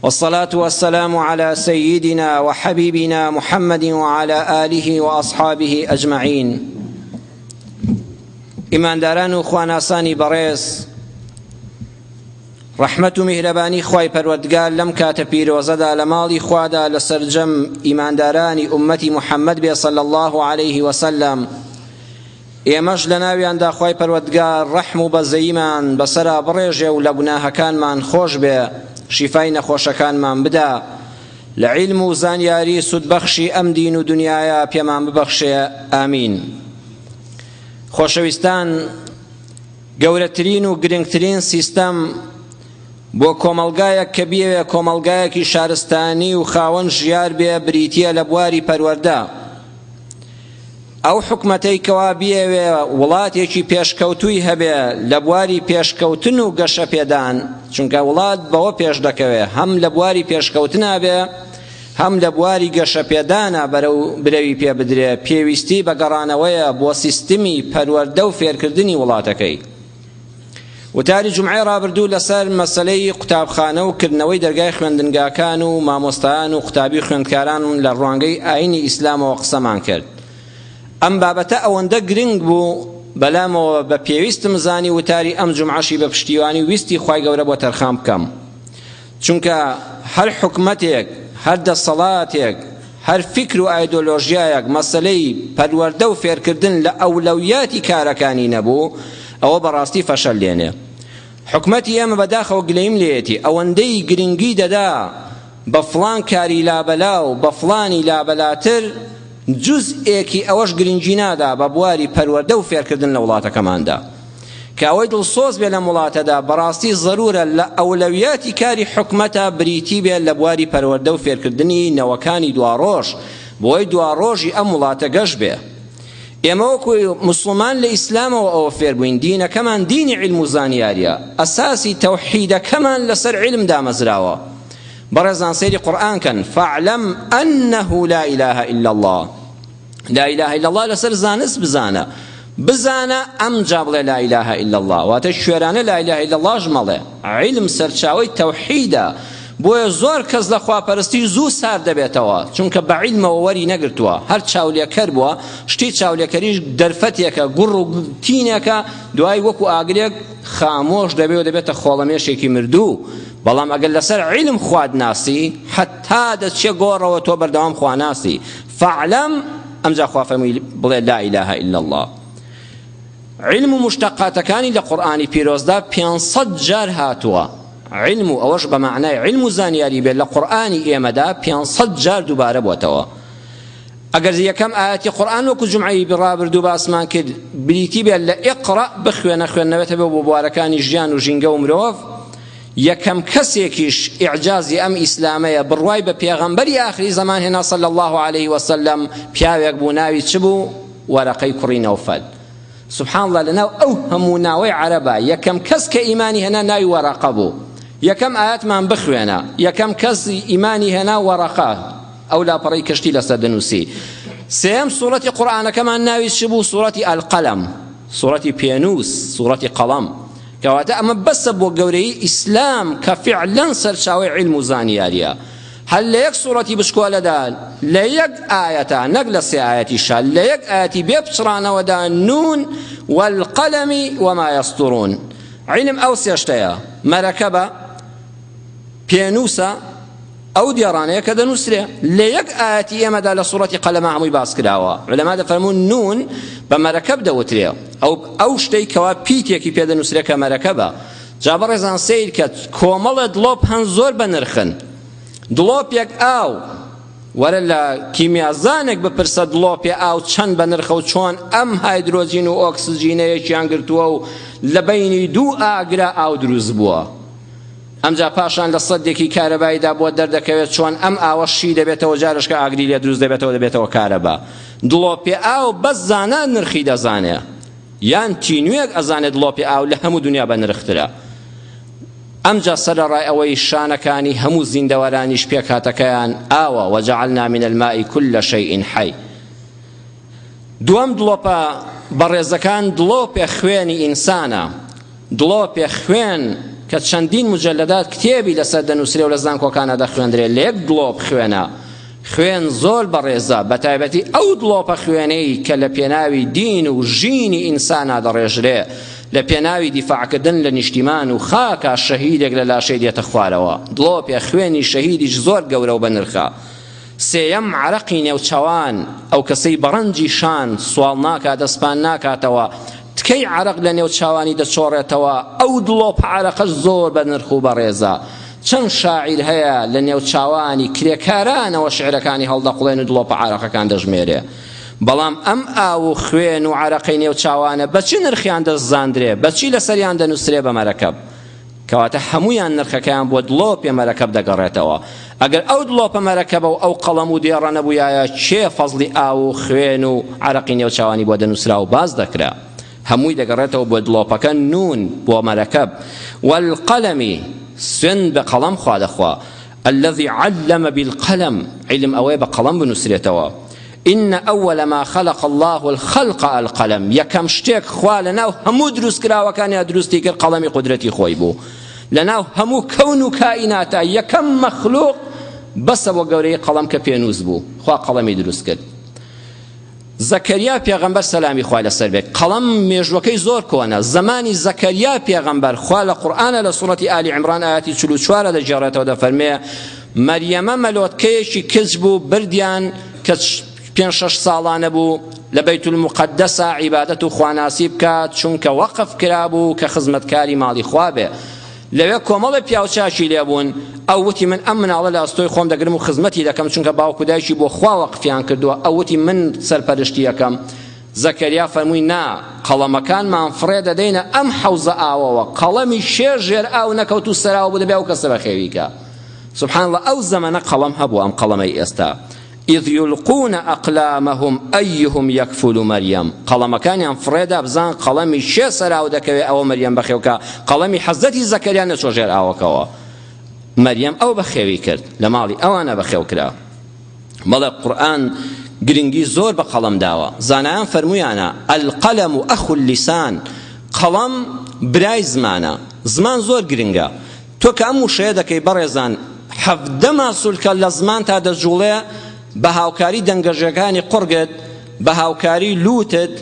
والصلاة والسلام على سيدنا وحبيبنا محمد وعلى آله وأصحابه أجمعين. ئیمانداران و خواناسانی بەڕێز، ڕەحمەت و میهرەبانی خوای پەروەردگار لەم کاتە پیرۆزەدا لە ماڵی خوادا لە سەرجەم ئیماندارانی ئوممەتی محەممەد بێ صلی الله علیه وسلم. ئێمەش لەناویاندا خوای پەروەردگار ڕەحم و بەزەییمان بەسەرا بڕێژێ و لە گوناهەکانمان خۆش بێ، شیفای نەخۆشەکانمان بدا، لە عیلم و زانیاری سوودبەخشی ئەم دین و دنیایە پێمان ببەخشێ، ئامین. خۆشەویستان، گەورەترین و گرنگترین سیستەم بۆ کۆمەڵگایەک کە بیەوێ کۆمەڵگایەکی شارستانی و خاوەن ژیار بێ بریتییە لە بواری پەروەردە. ئەو حکومەتەی کەوا بیەوێ وڵاتێکی پێشکەوتووی هەبێ لە بواری پێشکەوتن و گەشەپێدان، چونکە وڵات بەوە پێش دەکەوێ هەم لە بواری پێشکەوتنا بێ هەم لە بواری گەشەپێدانا بەرەو برەوی پێ بدرێ، پێویستی بە گەڕانەوەیە بۆ سیستمی پەروەردە و فێرکردنی وڵاتەکەی. وتاری جومعەی ڕابردوو لەسەر مەسەلەی قوتابخانە و کردنەوەی دەرگای خوێندنگاکان و مامۆستایان و قوتابی و خوێندکاران لە ڕوانگەی ئاینی ئیسلامەوە قسەمان کرد. ئەم بابەتە ئەوەندە گرنگ بوو بەلامەوە بە پێویستم زانی وتاری ئەم جومعەشی بە پشتیوانی و ویستی خوای گەورە بۆ تەرخان بکەم. چونکە هەر حکومەتێک، هەر دەسەڵاتێک، هەر فیکر و ئایدۆلۆژیایەک مەسەلەی پەروەردە و فێرکردن لە ئەولەویاتی کارەکانی نەبوو، ئەوە بەڕاستی فەشەل دێنێ. حکومەتی ئێمە بەداخەوە گلەییم لێیەتی ئەوەندەی گرنگی دەدا بە فڵان کاری لابەلا و بە فڵانی لابەلاتر، جوزئێکی ئەوەش گرنگی نادا بە بواری پەروەردە و فێرکردن لە وڵاتەکەماندا. کە ئەوەی دڵسۆز بێ لەم وڵاتەدا بەڕاستی زەرورە لە ئەولەویاتی کاری حکومەتا بریتی بێ لە بواری پەروەردە و فێرکردنی نەوەکانی دواڕۆژ بۆی دواڕۆژی ئەم وڵاتە گەش بێ. ئێمە وەکو موسڵمان لە ئیسلامەوە ئەوە فێربووین دینەکەمان دینی عیلم و زانیاریە، ئەساسی تەوحیدەکەمان لەسەر عیلم دامەزراوە. بەڕێزان سەیری قورئان کەن، فاعلم انه لا اله الا اللە. لا اله الا اللە لەسەر زانست بزانە، بزانە ئەمجا بڵێ لا اله الا اللە، واتە کوێرانە لا اله الا اللەش مەڵێ. عیلم سەرچاوەی تەوحیدە، بۆیە زۆر کەس لە خواپەرستی زوو سارد دەبێتەوە، چونکە بە عیلمەوە وەری نەگرتووە، هەر چاولێکەر بووە، شتی چاولێکەریش دەرفەتێکە، گوڕ و تینێکە، دوای وەکو ئاگرێک خامۆش دەبێ و دەبێتە خۆڵەمێشێکی مردوو. بەڵام ئەگەر لەسەر عیلم خوات ناسی، حەتا دەچیە گۆڕەوە تۆ بەردەوام خواناسی. فاعلم، ئەمجا خوا فەرمووی بڵێ لا اله الا اللە. عیلم و مشتەقاتەکانی لە قورئانی پیرۆزدا 500 جار هاتووە. عیلم و ئەوەش بە مەعنای عیلم و زانیاری بێت لە قورئانی ئێمەدا 500 جار دووبارە بۆتەوە. ئەگەر یەکەم ئایەتی قورئان وەکو جومعەی ڕابردوو باسمان کرد بریتی بێت لە اقرأ بخوێنە، خوێندنەوەت هەبێ بۆ بوارەکانی ژیان و ژینگە و مرۆڤ، یەکەم کەسێکیش ئیعجازی ئەم ئیسلامەیە بڕوای بە پێغەمبەری ئاخری زەمان هێنا صلی اللە علیه وسلم پیاوێک بوو ناوی چ بوو؟ وەرەقەی کوڕی نەوفەل. سبحان اللە لەناو ئەو هەموو ناوەی عەرەبا یەکەم کەس کە ئیمانی هێنا ناوی وەرەقە بوو. یەکەم ئایەتمان بخوێنە یەکەم کەس ئیمانی هێنا وەرەقە ئەو لاپەڕەی کەشتی لەسەر دەنووسی. سێیەم سوڕەتی قورئانەکەمان ناوی چ بوو؟ سوڕەتی القلم، سوڕەتی پێنووس، سوڕەتی قەڵەم. کەواتە ئەمە بەسە بۆ گەورەیی ئیسلام کە فعلا سەرچاوەی عیلم و زانیاریە. هەر لە یەک سوڕەتی بچکۆلەدا لە یەک ئایەتا نەک لە سێ ئایەتیشا لە یەک ئایەتی بێ پچڕانەوەدا نون والقلم وما یسطرون. عیلم ئەو سێ شتەیە، مەرەکەبە، پێنووسە، ئەو دێڕانەیە کە دەنووسرێ. لە یەک ئایەتی ئێمەدا لە سوڕەتی قەلەما هەمووی باس کراوە. عولەما دەفەرموون نون بە مەرەکەب دەوترێ، ئەو ئەو شتەی کەوا پیتێکی پێ دەنووسرێ کە مەرەکەبە. جا بەڕێزان سەیر کە کۆمەڵێ دڵۆپ هەن زۆر بەنرخن. دڵۆپێک ئاو، وەرە لە کیمیازانێک بپرسە دڵۆپێ ئاو چەند بەنرخە و چۆن ئەم هایدرۆجین و ئۆکسجینە یەکیان گرتووە و لە بەینی دوو ئاگرا ئاو دروست بووە. ئەمجا پاشان لە سەدێکی کارەباییدا بۆت دەردەکەوێت چۆن ئەم ئاوە شی دەبێتەوە جارێکە ئاگری لێ دروست دەبێتەوە دەبێتەوە کارەبا. دڵۆپێ ئاو بەس زانا نرخی دەزانێ یان تینوێک ئەزانێ دڵۆپێ ئاو لە هەموو دنیا بەنرخترە. ئەمجا سەرەڕای ئەوەی شانەکانی هەموو زیندەوەرانیش پێکهاتەکەیان ئاوە، وجعلنا من الماء كل شيء حی. دووەم دڵۆپە بەڕێزەکان دڵۆپێ خوێنی ئینسانە، دڵۆپێ خوێن کە. کە چەندین مجلدات کتێبی لەسەر دەنووسرێ و لە زانکۆکانە دەخوێندرێ لە یەک دڵۆپ خوێنە. خوێن زۆر بەڕێزە، بەتایبەتی ئەو دڵۆپە خوێنەی کە لە پێناوی دین و ژینی ئینسانا دەڕێژرێ، لە پێناوی دیفاعکردن لە نیشتیمان و خاکا شەهیدێک لە لاشەی دێتە خوارەوە، دڵۆپێ خوێنی شەهیدیش زۆر گەورە و بەنرخە. سێیەم، عەرەقی نێوچەوان، ئەو کەسەی بە ڕەنجی شان سواڵ ناکا دەست پان ناکاتەوە، تکەی عەرەق لە نێوچاوانی دەچۆڕێتەوە، ئەو دڵۆپە عەرەقەش زۆر بەنرخ و بەڕێزە. چەند شاعیر هەیە لە نێوچاوانی کرێکارانەوە شیعرەکانی هەڵدەقوڵێن و دڵۆپە عارەقەکان دەژمێرێ. بەڵام ئەم ئاو و خوێن و عەرەقەی نێوچاوانە بە چ نرخیان دەزاندرێ، بە چی لەسەریان دەنووسرێ بە مەرەکەب؟ کەواتە هەموویان نرخەکەیان بۆ دڵۆپێ مەرەکەب دەگەڕێتەوە. ئەگەر ئەو دڵۆپە مەرەکەبە و ئەو قەڵەم و دێڕە نەبوویایە کێ فەزڵی ئاو و خوێن و عەرەقی نێوچاوانی بۆ دەنووسرا و باس دەکرا؟ هەمووی دەگەڕێتەوە بۆ دڵۆپەکە نوون بۆ مەرەکەب والقلم سوێند بە قەڵەم خوا دەخوا الذي علم بالقلم علم ئەوەیە بە قەڵەم بنووسرێتەوە إن أول ما خلق الله الخلق القلم یەکەم شتێک خوا لەناو هەموو دروستکراوەکانیا دروستی کرد قەڵەمی قودرەتی خۆی بوو لەناو هەموو کەون و کائیناتا یەکەم مەخلوق بەسە بۆ گەورەی قەڵەم کە پێنووس بوو خوا قەڵەمی دروست کرد زەکەریا پێغەمبەر سەلامی خوای لەسەر بێت قەڵەم مێژوەکەی زۆر کۆنە زەمانی زەکەریا پێغەمبەر خوا لە قورئانە لە سوڕەتی ئالی عیمران ئایەتی 44 دەگێڕێتەوە دەفەرمێ مەریەمە مەلۆتکەیەکی کچ بوو بردیان کە پێنج شەش ساڵانە بوو لە بەیت المقدسە عیبادەت و خواناسی بکات چونکە وەقف کرابوو کە خزمەتکاری ماڵی خوا بێ لەوێ کۆمەڵێ پیاوچاکی لێ بوون، ئەو وتی من ئەم مناڵە لە ئەستۆی خۆم دەگرم و خزمەتی دەکەم، چونکە باوک و دایکی بۆ خوا وەقفیان کردووە، ئەو وتی من سەرپەرشتی ئەکەم، زەکەریا فەرمووی نا، قەڵەمەکانمان فڕێ دەدەینە ئەم حەوزە ئاوەوە، قەڵەمی کێ ژێر ئاو نەکەوت و سەراو بوو دەبێ ئەو کەسە بەخێوی کا. سبحان اللە ئەو زەمەنە قەڵەم هەبوو ئەم قەڵەمەی ئێستا. اذ یلقون اقلامهم ایهم یکفل مریم قەڵەمەکانیان فڕێدا بزان قەڵەمی کێ سەراو دەکەوێ ئەوە مەریەم بەخێوکا قەڵەمی حەزرەتی زەکەریا نەچوە ژێر ئاوەکەوە مەریەم ئەو بەخێوی کرد لە ماڵی ئەوانە بەخێو کرا بەڵێ قورئان گرنگی زۆر بە قەڵەم داوە زانایان فەرموویانە القلم اخو اللسان قەڵەم برای زمانە زمان زۆر گرنگە تۆ کە ئەم وشەیە دەکەی بەڕێزان 17 ماسولکە لە زمانتا دەجوڵێ بە هاوکاری دەنگەژەکانی قوڕگت بە هاوکاری لوتت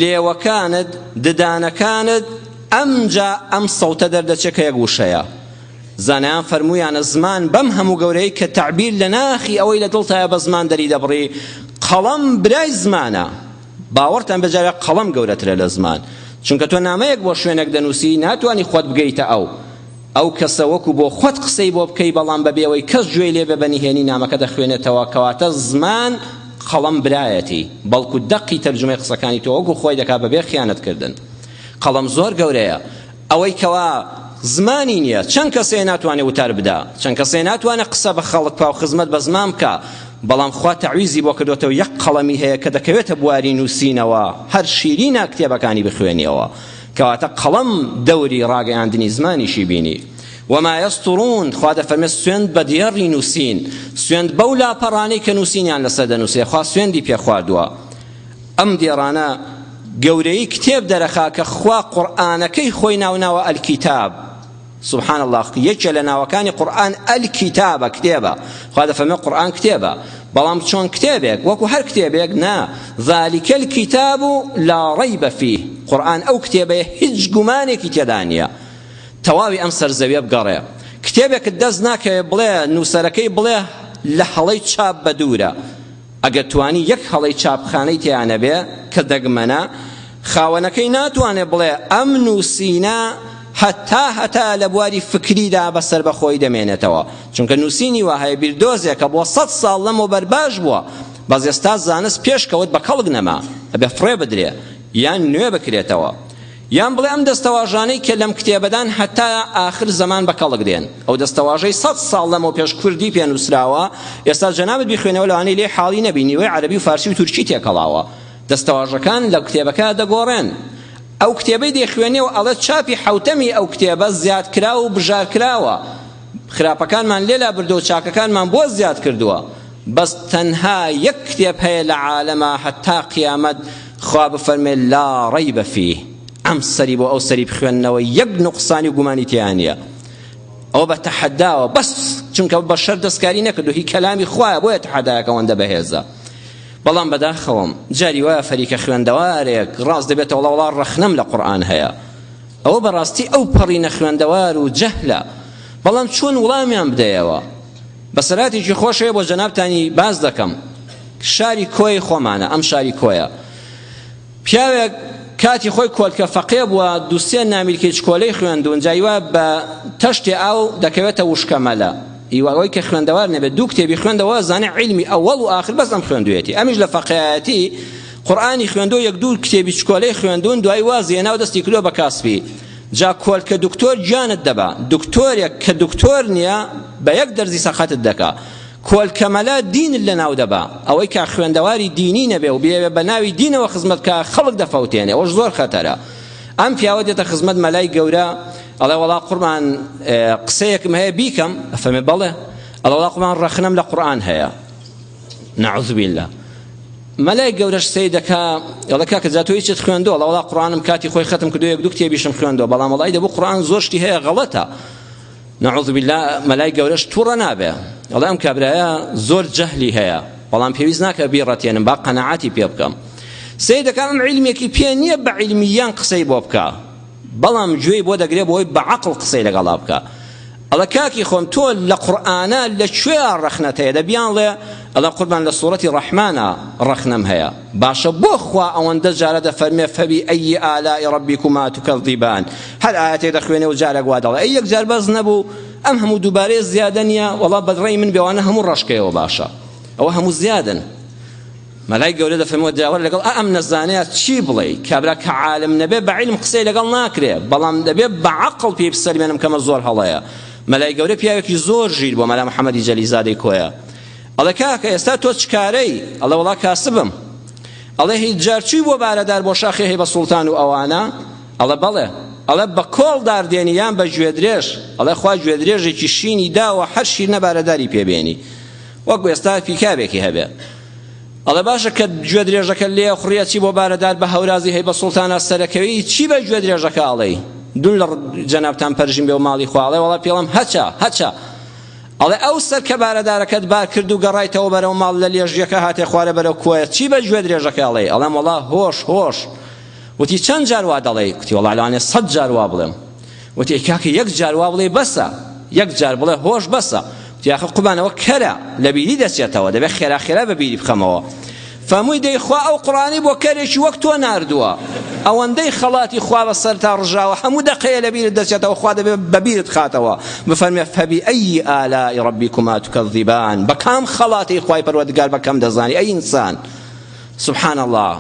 لێوەکانت ددانەکانت ئەمجا ئەم سەوتە دەردەچێت کە یەک وشەیە زانایان فەرموویانە زمان بەم هەموو گەورەی کە تەعبیر لە ناخی ئەوەی لە دڵتایە بە زمان دەری دەبڕی قەڵەم برای زمانە باوەڕتان بێ جارێ قەڵەم گەورەترە لە زمان چونکە تۆ نامەیەک بۆ شوێنێک دەنووسی ناتوانی خۆت بگەیتە ئەو ئەو کەسە وەکو بۆ خۆت قسەی بۆ بکەی بەڵام بەبێ ئەوەی کەس گوێی لێ بێ بە نهێنی نامەکە دەخوێنێتەوە کەواتە زمان قەڵەم برایەتی بەڵکو دەقی تەرجومەی قسەکانی تۆ وەکو خۆی دەکات بەبێ خیانەتکردن قەڵەم زۆر گەورەیە ئەوەی کەوا زمانی نییە چەند کەسێ ناتوانێ وتار بدا چەند کەسێ ناتوانێ قسە بە خەڵک بکا و خزمەت بە زمان بکا بەڵام خوا تەعویزی بۆ کردۆتەوە یەک قەڵەمی هەیە کە دەکەوێتە بواری نووسینەوە هەر شیرینە کتێبەکانی بخوێنیەوە کەواتە قەڵەم دەوری ڕاگەیاندنی زمانیشی بینی وما یسطرون خوا دەفەرمێ سوێند بە دێڕی نووسین سوێند بەو لاپەڕانەی کە نووسینیان لەسەر دەنووسێ خوا سوێندی پێ خواردووە ئەم دێڕانە گەورەیی کتێب دەرەخا کە خوا قورئانەکەی خۆی ناوناوە الکتاب سبحان الله یەکێ لە ناوەکانی قورئان الکتابە کتێبە خوا دەفەرمێ قورئان کتێبە بەڵام چۆن کتێبێک وەکو هەر کتێبێک نا ذلك الكتاب لا ریب فیه قورئان ئەو کتێبەیە هیچ گومانێکی تێدا نییە تەواوی ئەم سەر زەویە بگەڕێ کتێبێکت دەست ناکەوێ بڵێ نووسەرەکەی بڵێ لە هەڵەی چاپ بەدوورە ئەگەر توانی یەک هەڵەی چاپخانەی تیا نەبێ کە دەگمەنە، خاوەنەکەی ناتوانێ بڵێ ئەم نووسینە هەتا هەتا لە بواری فکریدا بە سەربەخۆیی دەمێنێتەوە، چونکە نووسینی وا هەیە بیردۆزێکە بۆ سەد ساڵ لەمەوبەر باش بووە، بەس ئێستا زانست پێشکەوت بە کەڵک نەما، ئەبێ فڕێ بدرێ یان نوێ بکرێتەوە. یان بڵێ ئەم دەستەواژانەی کە لەم کتێبەدان هەتا ئاخر زەمان بە کەڵک دێن ئەو دەستەواژەی سەد ساڵ لەمەو پێش کوردی پێ نووسراوە ئێستا جەنابت بیخوێنەوە لەوانەیە لێی حاڵی نەبی نیوەی عەرەبی و فارسی و تورکی تێکەڵاوە دەستەواژەکان لە کتێبەکە دەگۆڕێن ئەو کتێبەی دەیخوێنێ و ئەڵێ چاپی حەوتەمی ئەو کتێبە زیادکراو و بژارکراوە خراپەکانمان لێ لابردووە و چاکەکانمان بۆ زیاد کردووە بەس تەنها یەک کتێب هەیە لە عالەما هەتا قیامەت خوا بفەرمێ لا ڕیب فیه ئەم سەری بۆ ئەو سەری بخوێننەوە یەک نوقسانی و گومانی تیا نییە. ئەوە بە تەحەداوە بەس چونکە بەشەر دەستکاری نەکردو هی کەلامی خوایە بۆیە تەحەدایەکە ئەوەندە بەهێزە بەڵام بەداخەوەم جاری وایە فەریکە خوێندەوارێک ڕاست دەبێتەوە وەڵا ڕەخنەم لە قورئان هەیە ئەوە بەڕاستی ئەو پەڕی نەخوێندەوار و جەهلە بەڵام چۆن وڵامیان بدەیەوە بەسەراتێکی خۆش هەیە بۆ جەنابتانی باس دەکەم شاری کۆی خۆمانە ئەم شاری کۆیە پیاوێک کاتی خۆی کۆلکە فەقێ بووە دووسێ نامیلکەی چکۆلەی خوێندون جای وا بە تەشتێ ئاو دەکەوێتە وشکە مەلە ئیوە ئەوەی کە خوێندەوار نەبێت دوو کتێبی خوێندەوە زانێ عیلمی ئەوەڵ و ئاخر بەس ئەم خوێندوێتی ئەمیش لە فەقێیەتی قورئانی خوێندو یەک دوو کتێبی چکۆلەی خوێندون دوای وازی هێنا و دەستی کردووە بە کاسبی جا کۆلکە دکتۆر گیانت دەبا دکتۆرێک کە دکتۆر نییە بە یەک دەرزی سەقەتت دەکا کۆلکە مەلا دینت لەناو دەبا ئەوەی کە خوێندەواری دینی نەبێ و بێوێ بە ناوی دینەوە خزمەت بکا خەڵک دەفەوتێنێ ئەوەش زۆر خەتەرە ئەم پیاوە دێتە خزمەت مەلای گەورە ئەڵێ وەڵا قوربان قسەیەکم هەیە بیکەم ئەفەرمێ بەڵێ ئەڵێ وەڵا قوربان ڕەخنەم لە قورئان هەیە نعوذ بالله مەلای گەورەش سەیر دەکا ئەڵێ کاکە جا تۆ هیچت خوێندووە ئەڵێ وەڵا قورئانم کاتی خۆی خەتم کردووە یەک دوو کتێبیشم خوێندووە بەڵام وەڵای دەبوو قورئان زۆر شتی هەیە غەڵەتە نعوذ بالله مەلای گەورەش تووڕە نابێ ئەڵێ ئەم کابرایە زۆر جەهلی هەیە بەڵام پێویست ناکە بیڕەتێنم با قەناعەتی پێ بکەم سەیر دەکا ئەم عیلمێکی پێ نییە بە عیلمیان قسەی بۆ بکا بەڵام گوێی بۆ دەگرێ بۆی بە عەقڵ قسەی لەگەڵا بکا ئەڵێ کاکی خۆم تۆ لە قورئانە لە کوێ ڕەخنەت هەیە دە بیانڵێ ئەڵێ قوربان لە سوڕەتی ڕەحمانە ڕەخنەم هەیە باشە بۆ خوا ئەوەندە جارە دەفەرمێ فەبی ئەی ئالاء ربکما تکذبان هەر ئایەتێک دەخوێنێ و جارێک وا دەڵێ ئەی یەک جار بەس نەبوو ئەم هەموو دووبارەیە زیادە نییە وەڵا بەدڕەی من بێوانە هەموو ڕەشکەیەوە باشە ئەوە هەموو زیادن مەلای گەورە دەفەرمووە داوەر لەگەڵ ئەم نەزانەیە چی بڵێی کابرا کە عالم نەبێ بە عیلم قسەی لەگەڵ ناکرێ بەڵام دەبێ بە عەقڵ پێی بسەلمێنم کەمە زۆر هەڵەیە مەلای گەورە پیاوێکی زۆر ژیر بووە مەلا محەممەدی جەلیزادەی کۆیە ئەڵێ کاکە ئێستا تۆ چ کارەی ئەڵێ وەڵا کاسبم ئەڵێ هیچ جار چووی بۆ بارەدار بۆ شاخی هەی بە سوڵتان و ئەوانە ئەڵێ بەڵێ ئەڵێ بە کۆڵ دار دێنی یان بە گوێدرێژ ئەڵێ خوا گوێدرێژێکی شینی داوە هەر شیرنە بارەداری پێ بێنی وەکو ئێستا پیکابێکی هەبێ ئەڵێ باشە کە گوێ درێژەکە لێ خوڕیە چی بۆ بارەدار بە هەورازی هەی بە سوڵتانە سەرەکەوی چی بە گوێ درێژەکە ئەڵێی دوون لە جەنابتان پەرژین بێ و ماڵی خوا ئەڵێ وەڵا پێڵم هەچە هەچە ئەڵێ ئەو سەر کە بارەدارەکەت بار کرد و گەڕایتەوە بەرەو ماڵ لە لێژیەکە هاتێ خوارە بەرەو کۆیە چی بە گوێ درێژەکە ئەڵێی ئەڵێم وەڵا هۆش هۆش وتی چەند جار وا دەڵێی کوتی وەڵا لەوانەیە سەد جار وا بڵێم وتی ئەی کاکە یەک جار وا بڵێی بەسە یەک جار بڵێ هۆش بەسە وتی ئاخر قوربان ئەوە کەرە لە بیری دەچێتەوە دەبێت خێرا خێرا بە بیری بخەمەوە فەرمووی دەی خوا ئەو قورئانی بۆ کەرێکی وەک تۆ ناردووە ئەوەندەی خەڵاتی خوا بە سەرتا ڕژاوە هەموو دەقەیە لە بیرت دەچێتەوە خوا دەبێ بە بیرت خاتەوە بفەرمێ فبأي آلاء ربكما تكذبان بە کام خەڵاتی خوای پەروەردگار بە کەم دەزانی ئەی ئینسان سبحان الله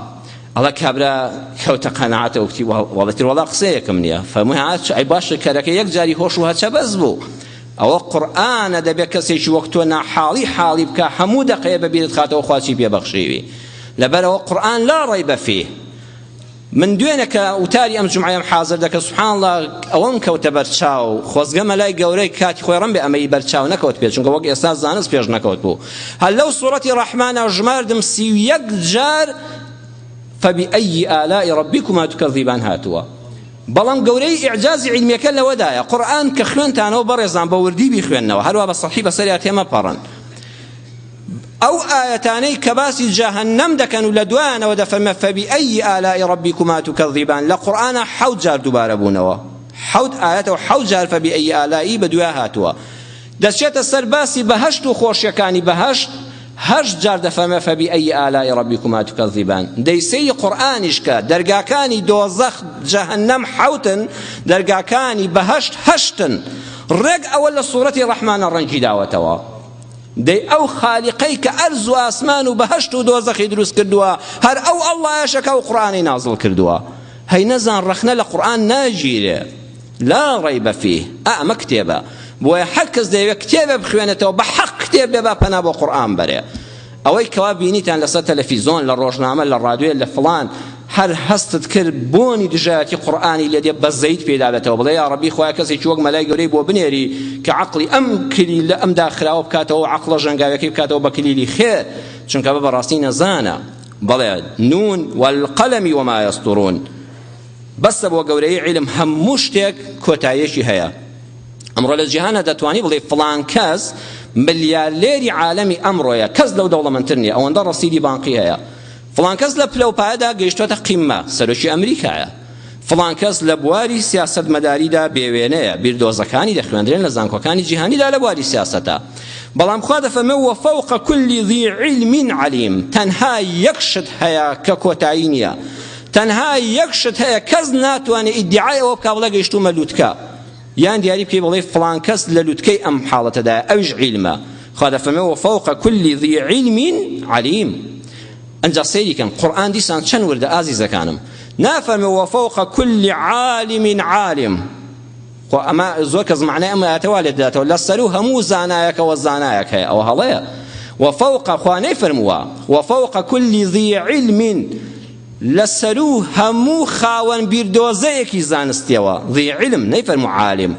ئەڵێ کابرا کەوتە قەناعەتەوە کوتی وەڵا تر وەڵا قسەیەکم نییە فەرمووی ها ئەی باشە کەرەکە یەک جاری هۆش و هەچە بەس بوو ئەوە قورئانە دەبێت کەسێکی وەک تۆ ناحاڵی حاڵی بکە هەموو دەقەیە بە بیرت خاتەوە خوا چی پێ بەخشیوی لەبەرەوە قورئان لا ڕەیبە فیه من دوێنێ کە وتاری ئەم جومعەیەم حازر دەکرد سبحان الله ئەوەم کەوتە بەرچاو خۆزگە مەلای گەورەی کاتی خۆی ڕەم بێ ئەمەی بەرچاو نەکەوت پێ چونکە وەک ئێستا زانست پێش نەکەوت بوو هەر لەو سوڕەتی ڕەحمانە ژماردم 31 جار فبأي آلاء ربكما تكذبان هاتووە بەڵام گەورەی ئیعجازی عیلمیەکە لەوەدایە قورئان کە خوێنتانەوە بەڕێزان بە وردی بیخوێننەوە هەروا بە سەحی بەسەریا تێمەپەڕن ئەو ئایەتانەی کە باسی جەهەنەم دەکەن و لە دوایانەوە دەفەرمێ فبأي آلاء ربكما تكذبان لە قورئانا حەوت جار دووبارە بوونەوە حەوت ئایەتە و حەوت جار فبأي آلاء بە دویا هاتووە دەچێتە سەر باسی بەهەشت و خۆشیەکانی بەهەشت هەشت جار دەفەرمێ فبأي آلاء ربكما تكذبان دەی سەیری قورئانیش کە دەرگاکانی دۆزەخ جەهەنەم حەوتن دەرگاکانی بەهەشت هەشتن ڕێک ئەوە لە سوڕەتی ڕەحمانە ڕەنگی داوەتەوە دەی ئەو خالیقەی کە ئەرز و ئاسمان و بەهەشت و دۆزەخی دروست کردووە هەر ئەو ئەڵڵایەشە کە ئەو قورئانەی نازڵ کردووە هەی نەزان ڕەخنە لە قورئان ناگیرێ لا ڕەیبە فیه ئا ئەمە کتێبە بۆیە هەر کەس دەیەوێت کتێبێ بخوێنێتەوە بە حەق کتێب بێ با پەنا بۆ قورئان بەرێ ئەوەی کەوا بینیتان لەسەر تەلەفیزۆن لە ڕۆژنامە لە ڕادیۆ لە فڵان هەر هەستت کرد بۆنی دژایەتی قورئانی لێ دێ بەزەیت پێدا بێتەوە بڵێ یا ڕەبی خوایە کەسێکی وەک مەلای گەورەی بۆ بنێری کە عەقڵی ئەم کلیلە ئەم داخراوە بکاتەوە و عەقڵە ژەنگاویەکەی بکاتەوە بە کلیلی خێر چونکە بە بەڕاستی نەزانە بەڵێ نون والقلم وما يسطرون بەسە بۆ گەورەی عیلم هەموو شتێک کۆتاییەکی هەیە. ئەمڕۆ لە جیهانە دەتوانی بڵێ فڵان کەس ملیارلێری عالەمی ئەمڕۆیە، کەس لەو دەوڵەمەندتر نییە، ئەوەندە ڕەسیدی بانقی هەیە. فڵان کەس لە پلە و پایەدا گەیشتۆتە قیممە، سەرۆکی ئەمریکایە. فڵان کەس لە بواری سیاسەتمەداریدا بێوێنەیە، بیردۆزەکانی دەخوێندرێن لە زانکۆکانی جیهانیدا لە بواری سیاسەتا. بەڵام خوا دەفەرمێ وفوق کل ذی علم علیم، تەنها یەک شت هەیە کە کۆتایی نییە، تەنها یەک شت هەیە کەس ناتوانێ ئیدیعای ئەوە بکا بڵێ گەیشتوومە لوتکە، یان دیاری بکەی بڵێی فڵان کەس لە لوتکەی ئەم حاڵەتەدایە ئەویش عیلمە. خوا دەفەرمێ وفوق کل ذی علم علیم. ئەنجا سەیری کەن قورئان دیسان چەند وردە ئازیزەکانم، نافەرمێ وفوق کل عالم عالم. خۆ ئەمە زۆر کەس مەعنای ئەم ئایەتە وا لێ دەداتەوە لە سەروو هەموو زانایەکەوە زانایەک هەیە، ئەوە هەڵەیە. وفوق خوا نەیفەرمووە وفوق کل ذی علم، لە سەروو هەموو خاوەن بیردۆزەیەکی زانستیەوە، ذی علم، نەیفەرموو عالم.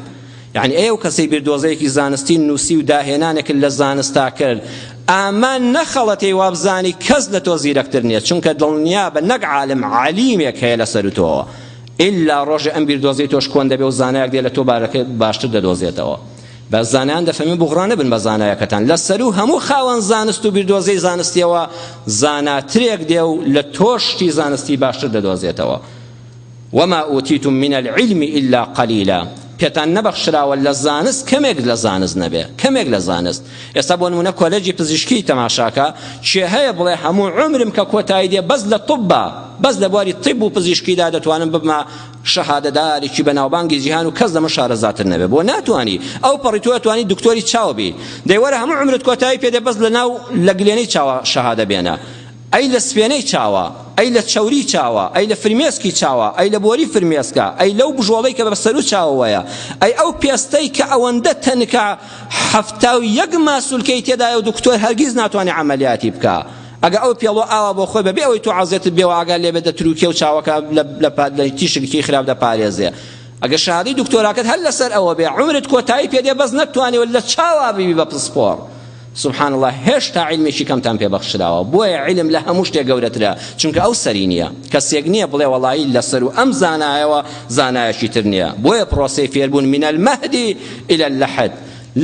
یەعنی ئەی ئەو کەسەی بیردۆزەیەکی زانستی نووسی و داهێنانێکت لە زانستا کرد، ئامان نەخەڵەتێی وابزانی کەس لە تۆ زیرەکتر نییە، چونکە دڵنیابە نەک عالم، عەلیمێک هەیە لە سەروو تۆوە. ئیلا ڕۆژێ ئەم بیردۆزەی تۆش کۆن دەبێ و زانایەک دێ لە تۆ بارەکە باشتر دەدۆزێتەوە. بەس زانایان دەفەرموون بوغڕا نەبن بە زانایەکەتان، لە سەروو هەموو خاوەن زانست و بیردۆزەی زانستیەوە زاناترێک دێ و لە تۆش شتی زانستی باشتر دەدۆزێتەوە. وما اوتیتم من العلم الا قلیلا، پێتان نەبەخشراوە لە زانست کەمێک لە زانست نەبێ، کەمێک لە زانست. ئێستا بۆ نمونە کۆلێجی پزیشکی تەماشاکە، کێ هەیە بڵێ هەموو عومرم کە کۆتایی دێ بەس لە طبا، بەس لە بواری طب و پزیشکیدا دەتوانم ببمە شەهادەدارێکی بەناوبانگی جیهان و کەس لە من شارەزاتر نەبێ؟ بۆ ناتوانی؟ ئەو پەڕی تۆ ئەتوانی دکتۆری چاو بی، دەی وەرە هەموو عومرت کۆتایی پێ دێ بەس لە ناو لە گلێنەی چاوە شەهادە بێنە. ئەی لە سپێنەی چاوە، ئەی لە چەوری چاوە، ئەی لە فرمێسکی چاوە، ئەی لە بۆری فرمێسکە، ئەی لەو بژۆڵەی کە بە سەروو چاوەوەیە، ئەی ئەو پێستەی کە ئەوەندە تەنکە 71 ماسولکەی تێدایە و دکتۆر هەرگیز ناتوانێ عەمەلیاتی بکا. ئەگە ئەو پێڵۆ ئاوا بۆ خۆی بەبێ ئەوەی تۆ عەزێتت بێ و ئاگات لێ بێت دەتروکێ و چاوەکە لە تیشکی خراپ دەپارێزێ. ئەگە شەهادەی دکتۆراکەت هەر لەسەر ئەوە بێ عومرت کۆتایی پێ دێ بەس نەتتوانی لە چاوا ببی بە پسپۆڕ. سبحان اللە هێشتا عیلمێکی کەمتان پێ بەخشراوە بۆیە عیلم لە هەموو شتێک گەورەترە چونکە ئەو سەری نییە کەسێک نییە بڵێ وەڵایی لەسەر و ئەم زانایەوە زانایەکی تر نییە بۆیە پرۆسەی فێربوون من المهد الى اللحد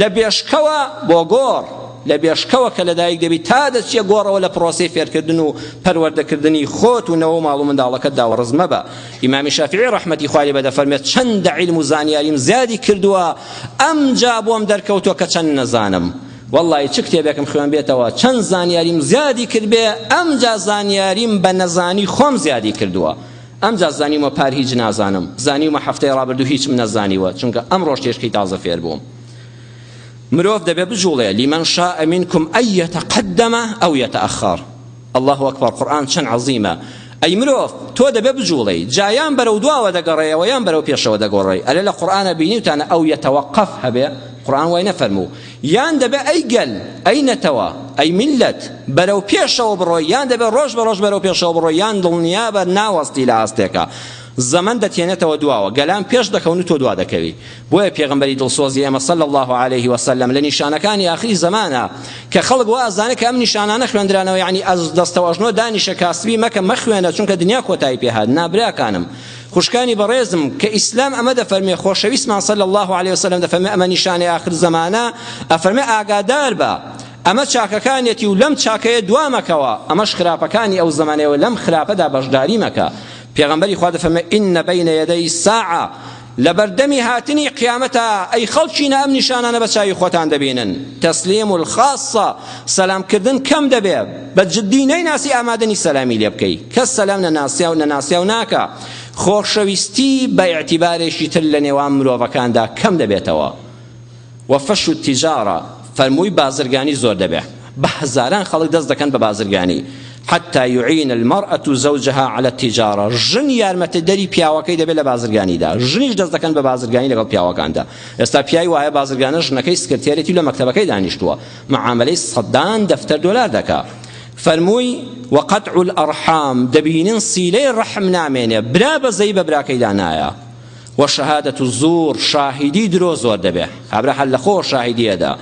لە بێشکەوە بۆ گۆڕ لە بێشکەوە کە لەدایک دەبی تا دەچیە گۆڕەوە لە پرۆسەی فێرکردن و پەروەردەکردنی خۆت و نەوە و ماڵ و منداڵەکەتدا وەڕز مەبە ئیمامی شافعی ڕەحمەتی خوای لێ بێ دەفەرمێت چەندە عیلم و زانیاریم زیادی کردووە ئەمجا بۆم دەرکەوتووە کە چەند نەزانم وەڵڵاهی چ کتێبێکم خوێنبێتەوە چەند زانیاریم زیادی کردبێ ئەمجا زانیاریم بە نەزانی خۆم زیادی کردووە ئەمجا زانیومە پار هیچ نازانم زانیومە هەفتەی ڕابردوو هیچم نەزانیوە چونکە ئەمڕۆ شتێکی تازە فێر بووم مرۆڤ دەبێ بجوڵێ لمن شاء منكم أن يتقدم أو يتأخر اللە اکبر قورئان چەند عەزیمە ئەی مرۆڤ تۆ دەبێ بجوڵێی جا یان بەرەو دواوە دەگەڕێیەوە یان بەرەو پێشەوە دەگۆڕێی ئەرێ لە قورئانە بینیوتانە ئەو یەتەوەقەف هەبێ قورئان وای نەفەرموو یان دەبێ ئەی گەل ئەی نەتەوە ئەی میللەت بەرەو پێشەوە بڕۆی یان دەبێ ڕۆژ بە ڕۆژ بەرەو پێشەوە بڕۆی یان دڵنیابە ناوەستی لە ئاستێکا زەمەن دەتێنێتەوە دواوە گەلان پێش دەکەون و تۆ دوا دەکەوی بۆیە پێغەمبەری دڵسۆزی ئێمە صلی اللە علیه وسلم لە نیشانەکانی ئاخری زەمانە کە خەڵک وا ئەزانێ کە ئەم نیشانانە خوێندرانەوە یعنی ئەز دەستەوەژنۆ دانیشە کاسبی مەکە مەخوێنە چونکە دنیا کۆتایی پێهات نا براکانم خوشکانی بەڕێزم کە ئیسلام ئەمە دەفەرمێ خۆشەویستمان صلی الله علیه وسلم دەفەرمێ ئەمە نیشانەی ئاخر زەمانە ئەفەرمێ ئاگادار بە ئەمە چاکەکانیەتی و لەم چاکەیە دوا مەکەوە ئەمەش خراپەکانی ئەو زەمانەیە و لەم خراپەدا بەشداری مەکە پێغەمبەری خوا دەفەرمێ ئین بین یەدەی الساعە لەبەردەمی هاتنی قیامەتا ئەی خەڵکینە ئەم نیشانانە بە چاوی خۆتان دەبینن تسلیم الخاصە سەلام کردن کەم دەبێ بە جدی نەیناسی ئامادە نی سەلامی لێ بکەی کەس سەلام نەناسیاو نەناسیاو ناکا خۆشەویستی بە ئیعتیبارێکی تر لە نێوان مرۆڤەکاندا کەم دەبێتەوە وفش التجارە، فەرمووی بازرگانی زۆر دەبێ، بە هەزاران خەڵک دەست دەکەن بە بازرگانی، حتی یعین المرأة زوجها علی التجارە، ژن یارمەتیدەری پیاوەکەی دەبێ لە بازرگانیدا، ژنیش دەست دەکەن بە بازرگانی لەگەڵ پیاوەکاندا، ئێستا پیاوی وایە بازرگانە ژنەکەی سکرتێرێتی و لە مەکتەبەکەی دانیشتووە، معامەلەی سەدان دەفتەر دۆلار دەکا. فەرمووی، وقطع الارحام، دەبینن سیلەی ڕەحم نامێنێ، برا بەزەیی بە براکەیدا نایە. وشهادە الزور شاهیدی درۆ زۆر دەبێ کابرا هەر لەخۆوە شاهیدی ئەدا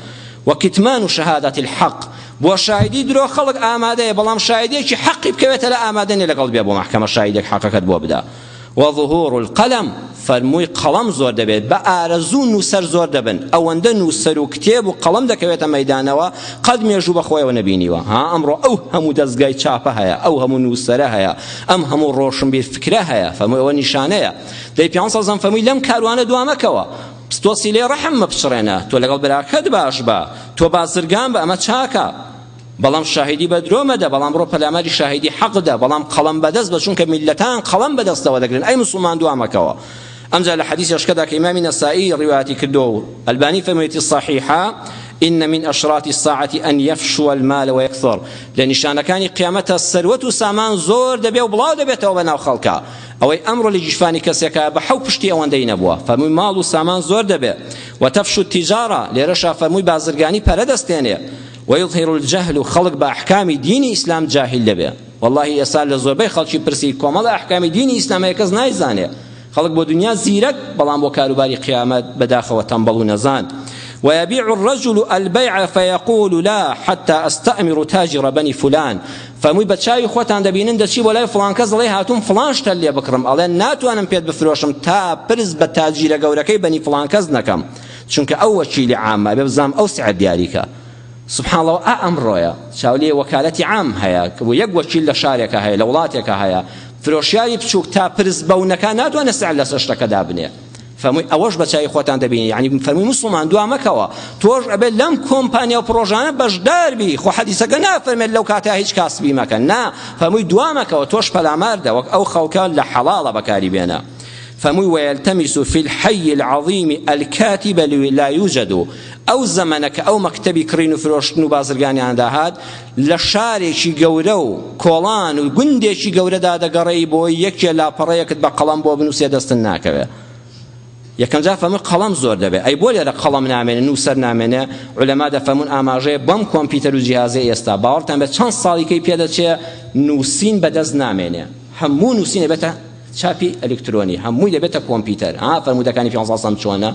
وکتمان شهادة الحق بۆ شاهیدی درۆ خەڵک ئامادەیە بەڵام شاهیدێکی حەقی بکەوێتە لە ئامادە نیە لەگەڵ بێ بۆ مەحکەمە شاهیدێک حەقەکەت بۆ بدا وظهور القلم. فەرمووی قەڵەم زۆر دەبێت، بە ئارەزوو نووسەر زۆر دەبن، ئەوەندە نووسەر و کتێب و قەڵەم دەکەوێتە مەیدانەوە قەت مێژوو بە خۆیەوە نەبینیوە. ها ئەمڕۆ ئەو هەموو دەزگای چاپە هەیە، ئەو هەموو نووسەرە هەیە، ئەم هەموو ڕۆشنبیر فکرە هەیە، فەرمووی ئەوە نیشانەیە. دەی پێغەمبەر صلی اللە علیە و سلم فەرمووی لەم کاروانە دوا مەکەوە، تۆ سیلەی ڕەحم مەپچڕێنە، تۆ لەگەڵ براکەت باش بە، تۆ بازرگان بە، ئەمە چاکە. بەڵام شاهیدی بە درۆ مەدە، بەڵام بڕۆ پەلاماری شاهیدی حەق دە، بەڵام قەڵەم بەدەست بە، چونکە میللەتان قەڵەم بەدەستەوە دەگرن، ئەی موسڵمان دوا مەکەوە. ئەمجا لە حەدیثێشکەدا کە ئیمامی نەسائی ڕیوایەتی کردووە و ئەلبانی فەرموویەتی صحیحە، إن من أشراط الساعة أن يفشو المال ويكثر، لە نیشانەکانی قیامەتە سەروەت و سامان زۆر دەبێ و بڵاو دەبێتەوە بە ناو خەڵکا. ئەوەی ئەمڕۆ لە گیرفانی کەسێکا بە حەو پشتی ئەوەندەی نەبووە. فەرمووی ماڵ و سامان زۆر دەبێ. وتفشو التجارة، لێرەشا فەرمووی بازرگانی پەرە دەستێنێ. ویظهر الجهل خەڵک بە ئەحکامی دینی ئیسلام جاهیل دەبێ وەڵاهی ئێستا لە زۆربەی خەڵکی پرسی کۆمەڵە ئەحکامی دینی ئیسلام هەیە کەس نایزانێ خەڵک بۆ دنیا زیرەک بەڵام بۆ کاروباری قیامەت بەداخەوە تەمبەڵ و نەزان ويبيع الرجل البيع فيقول لا حتى استأمر تاجر بني فلان فەرمووی بە چاوی خۆتان دەبینن دەچی بۆ لای فڵان کەس دەڵێ هاتووم فڵان شتە لێ بکڕم ئەڵێ ناتوانم پێت بفرۆشم تا پرس بە تاجیرە گەورەکەی بەنی فڵان کەس نەکەم چونکە ئەو وەکیلی عامە ئەبێ بزانم ئەو سعر دیاریکا سبحان اللە ئا ئەمڕۆیە چاولێ وەکالەتی عام هەیە و یەک وەکیل لە شارێکە هەیە لە وڵاتێکە هەیە فرۆشیاری بچووک تا پرس بەو نەکا ناتوانێت سعر لەسەر شتەکە دابنێ فەرمووی ئەوەش بە چاوی خۆتان دەبینی یعنی فەرمووی موسڵمان دوا مەکەوە تۆش ئەبێت لەم کۆمپانیا و پڕۆژانە بەشدار بی خۆ حەدیسەکە نافەرمێت لەو کاتە هیچ کاسبی مەکە نا فەرمووی دوا مەکەوە تۆش پەلامار دە وەک ئەو خەڵکە لە حەڵاڵە بەکاری بێنە فەرمووی ویلتمس فی الحی العظیم الکاتب لا یوجد ئەو زەمەنە کە ئەو مەکتەبی کڕین و فرۆشتن و بازرگانیان داهات لە شارێکی گەورە و کۆڵان و گوندێکی گەورەدا دەگەڕێی بۆی یەکێ لاپەڕەیەکت بە قەڵەم بۆ بنووسێ دەستن ناکەوێ یەکەم جار فەرمووی قەڵەم زۆر دەبێ ئەی بۆ لێرە قەڵەم نامێنێ نووسەر نامێنێ عولەما دەفەرموون ئاماژەیە بەم کۆمپیوتەر و جیهازەی ئێستا باوەڕتان بێت چەند ساڵیکەی پێدەچێ نووسین بەدەست نامێنێ هەموو نووسین ئەبێتە چاپی ئەلکترۆنی هەمووی دەبێتە کۆمپیوتەر ها فەرموودەکانی پێغەمبەر صلی چۆنە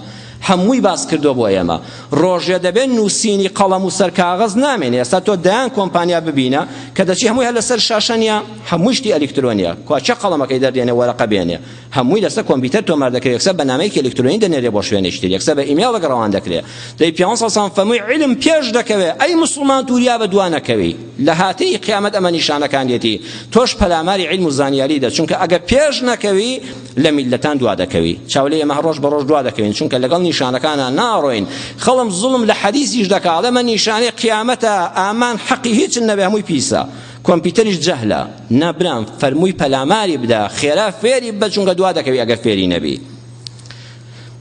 هەمووی باس کردووە بۆ ئێمە ڕۆژێ دەبێت نووسینی قەڵەم و سەر کاغەز نامێنێ ئێستا تۆ دەیان کۆمپانیا ببینە کە دەچی هەمووی هەر لەسەر شاشە نییە هەمووی شتی ئەلکترۆنیە کوا چە قەڵەمەکەی دەردێنێ وەرەقە بێنێ هەمووی لەسەر کۆمپیوتەر تۆمار دەکرێت یەکسەر بە نامەیەکی ئەلکترۆنی دەنێرێ بۆ شوێنێکی تر یەکسەر بە ئیمێڵێک ڕەوان دەکرێ دەی پێغەمبەر صلی الله فەرمووی علم پێش دەکەوێ ئەی موسڵمان توریا بە دوا نەکەوی لە هاتنی قیامەت ئەمە نیشانەکانیەتی تۆش پەلاماری علم و زانیاری دە چونکە ئەگەر پێش نەکەوی لە میللەتان دوا دەکەوی چاولێ ئێمە ڕۆژ بە ڕۆژ دوا دەکەوین چونکە لەگەڵ نیشانەکانە ناڕۆین خەڵم زوڵم لە حەدیسیش دەکا ئەڵێ مە نیشانەی قیامەتە ئامان حەقی هیچ نەبێ هەمووی پیسە کۆمپیوتەریش جەهلە نا برام فەرمووی پەلاماری بدە خێرا فێری بە چونکە دوا دەکەوی ئەگەر فێری نەبی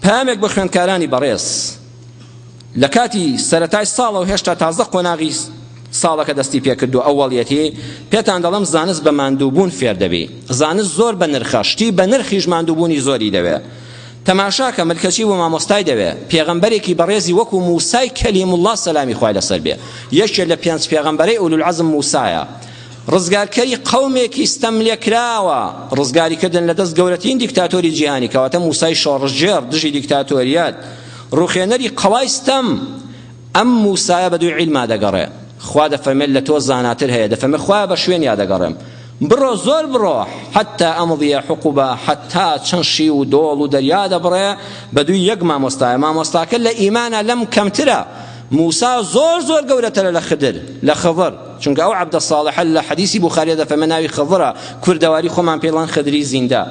پەیامێک بۆ خوێندکارانی بەڕێز لە کاتی سەرەتای ساڵەوە هێشتا تازە قۆناغی ساڵەکە دەستی پێکردو ئەوەڵیەتی پێتان دەڵێم زانست بە ماندووبوون فێر دەبی زانست زۆر بە نرخە شتی بە نرخیش ماندووبوونی زۆری دەوێ تەماشاکە ملکەچی بۆ مامۆستای دەوێ پێغەمبەرێکی بەڕێزی وەکو موسای کەلیم الله سەلامی خوای لەسەر بێ یەکێ لە پێنج پێغەمبەرەی ئولولعەزم موسایە ڕزگارکەری قەومێکی ستەملێکراوە، ڕزگاری کردن لە دەست گەورەترین دیکتاتۆری جیهانی، کەواتە موسای شۆڕشگێڕ دژی دیکتاتۆریەت، ڕوخێنەری قەڵای ستەم، ئەم موسایە بەدووی عیلما دەگەڕێ، خوا دەفەرمێت لە تۆ زاناتر هەیە، دەفەرمێ خوایە بە شوێنیا دەگەڕێم، بڕۆ زۆر بڕۆ، حتی امضی حقبا، حەتا چەند شیو و دۆڵ و دەریا دەبڕێ، بەدووی یەک مامۆستایە، مامۆستاکە لە ئیمانا لەم کەمترە، موسا زۆر زۆر گەورەترە لە خدر، لە خضر، چونکە ئەو عەبدە ساڵحە لە حەدیسی بوخاریە دەفەرمێ ناوی خضرە، کوردەواری خۆمان پێی دەڵێن خدری زیندە،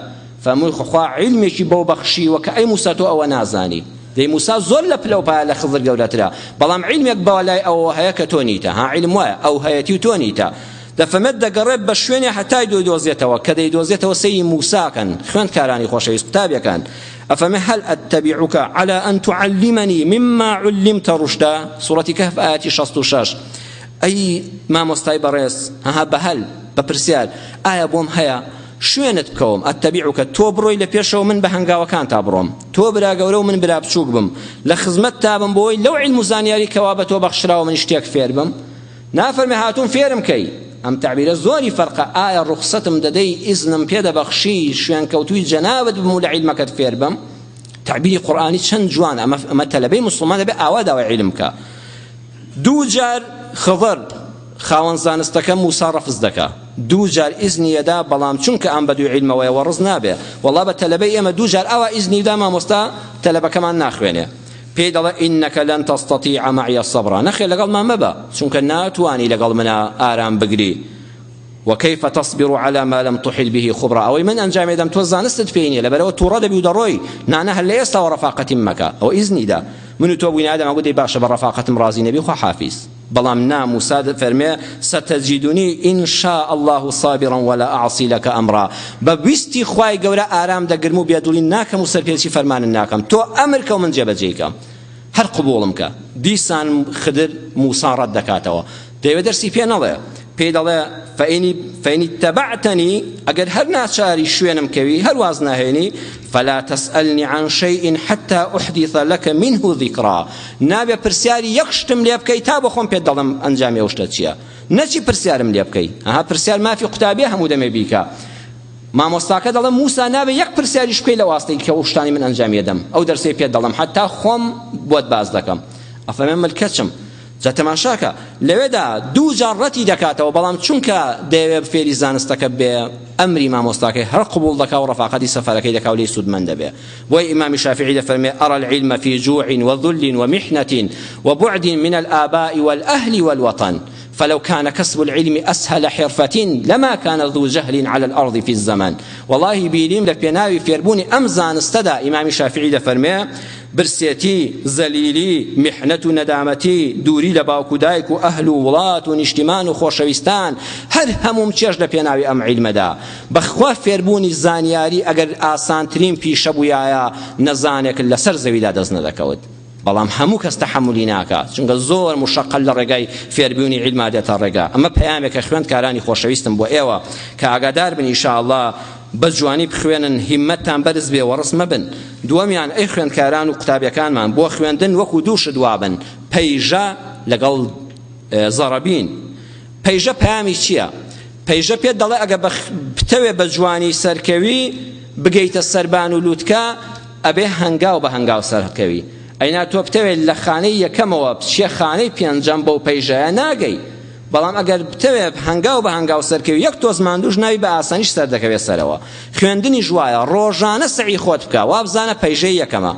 فەرمووی خوا عیلمێکی بەو بەخشیوە کە ئەی موسا تۆ ئەوە نازانی، دەی موسا زۆر لە پلە و پایە لە خضر گەورەترە، بەڵام عیلمێک بە لای ئەوەوە هەیە کە تۆ نیتە، ها عیلم وایە ئەو هەیەتی و تۆ نیتە. دەفەرمێت دەگەڕێت بە شوێنێ هەتای دۆیدۆزێتەوە، کە دەیدۆزێتەوە سەیری موسا کەن، خوێندکارانی خۆشەویست قوتابیەکان، ئەفەرمێ هل اتبعک علی ان تعلمنی مما علمت رشدا سورەتی کەهف ئایەتی 66 ئەی مامۆستای بەڕێز ها بە هەل بە پرسیار ئایا بۆم هەیە شوێنت بکەوم ئەتەبیعوکە تۆ بڕۆی لە پێشەوە من بە هەنگاوەکان تا بڕۆم تۆ برا گەورە و من برا بچووک بم لە خزمەت تا بم بۆی لەو عیلم و زانیاری کەوا بە تۆ بەخشراوە من شتێک فێر بم نافەرمێ هاتووم فێرم کەی، ئەم تەعبیرە زۆری فەرقە، ئایا ڕوخسەتم دەدەی، ئیزنم پێ دەبەخشی، شوێنکەوتووی جەنابت بم و لە عیلمەکەت فێر بم؟ تەعبیری قورئانی چەند جوانە، ئەمە ئەمە تەلەبەی موسڵمان دەبێ ئاوا داوای عیلم بکا. دوو جار خضر خاوەن زانستەکە موسا ڕەفز دەکا. دوو جار ئیزنی ئەدا بەڵام چونکە ئەم بەدووی عیلمەوەیە وەڕز نابێ وەڵا بە تەلەبەی ئێمە دوو جار ئاوا ئیزنی دا مامۆستا تەلەبەکەمان ناخوێنێ پێی دەڵێ انک لن تستطیع معی صبرا نەخێر لەگەڵمان مەبە چونکە ناتوانی لەگەڵ منا ئارام بگری وكيف تصبر على ما لم تحل به خبرا ئەوەی من ئەنجامی دەم تۆ زانستت پێی نییە لەبەرەوە تووڕە دەبی و دەڕۆی نانا هەر لە ئێستاوە ڕەفاقەتیم مەکە ئەوە ئیزنی دا من و تۆ بووین ئادەم ئەگوت دەی باشە بە ڕەفاقەتم ڕازی نەبی خوا حافیز بەڵام نا موسا دەفەرمێ ستجدنی ان شاء الله صابرا ولا اعصی لک امرا بە ویستی خوای گەورە ئارام دەگرم و بێدڵی ناکەم و سەرپێچی فەرمانت ناکەم تۆ ئەمر کە و من جێبەجێی کەم هەر قبوڵم کە دیسان خدر موسا ڕەت دەکاتەوە دەیەوێ دەرسی پێ نەڵێ پێی دەڵێ فإن فإن اتبعتنی ئەگەر هەر ناچاری شوێنم کەوی هەر واز ناهێنی فلا تسألنی عن شيء حتى أحدث لك منه ذکرا نابێ پرسیاری یەک شتم لێ بکەی تا بۆ خۆم پێت دەڵێم ئەنجامی ئەو شتە چییە نەچی پرسیارم لێ بکەی ئەها پرسیار مافی قوتابیە هەموو دەمێ بیکا مامۆستاکە دەڵێ موسا نابێ یەک پرسیاریش بکەی لە واستەی کە ئەو شتانی من ئەنجامی دەم ئەو دەرسەی پێت دەڵێم حتا خۆم بۆت باس دەکەم ئەفەرمێ ملکەچم جا تەماشاکە لەوێدا دوو جار ڕەتی دەکاتەوە بەڵام چونکە دەیەوێ فێری زانستەکە بێ ئەمری مامۆستاکەی هەر قبوڵ دەکا و ڕەفاقەتی سەفەرەکەی دەکا و لێی سوودمەند دەبێ بۆیە ئیمامی شافعی دەفەرمێ أرى العلم في جوع وذل ومحنة وبعد من الآباء والأهل والوطن فلو كان كسب العلم أسهل حرفة لما كان ذو جهل على الأرض في الزمن والله بینیم لە پێناوی فێربوونی ئەم زانستەدا ئیمامی شافعی دەفەرمێ برسێتی، زەلیلی، میحنەت و نەدامەتی، دووری لە باوک و دایک و ئەهل و وڵات و نیشتیمان و خۆشەویستان، هەر هەمووم چێژ لە پێناوی ئەم عیلمەدا. بەخوا فێربوونی زانیاری ئەگەر ئاسانترین پیشە بوویایە نەزانێک لەسەر زەویدا دەست نەدەکەوت. بەڵام هەموو کەس تەحەمولی ناکا چونکە زۆر مشەقەت لە ڕێگای فێربوونی عیلما دێتە ڕێگا. ئەمە پەیامێکە خوێندکارانی خۆشەویستم بۆ ئێوە کە ئاگادار بن ئیشاڵڵا بە جوانی بخوێنن هیمەتتان بەرز بێ وەڕس مەبن دووەمیان ئەی خوێندکاران و قوتابیەکانمان بۆ خوێندن وەکو دوو شت وابن پەیژە لەگەڵ زەڕەبین پەیژە پەیامی چییە؟ پەیژە پێت دەڵێ ئەگە بتەوێ بە جوانی سەرکەوی بگەیتە سەربان و لوتکە ئەبێ هەنگاو بە هەنگاو سەرکەوی ئەینا تۆ بتەوێت لە خانەی یەکەمەوە بچیە خانەی پێنجەم بەو پەیژەیە ناگەی بەڵام ئەگەر بتەوێت هەنگاو بە هەنگاو سەرکەوی یەک تۆز ماندووش ناوی بە ئاسانیش سەردەکەوێت سەرەوە خوێندنیش وایە ڕۆژانە سەعی خۆت بکە وابزانە پەیژەی یەکەمە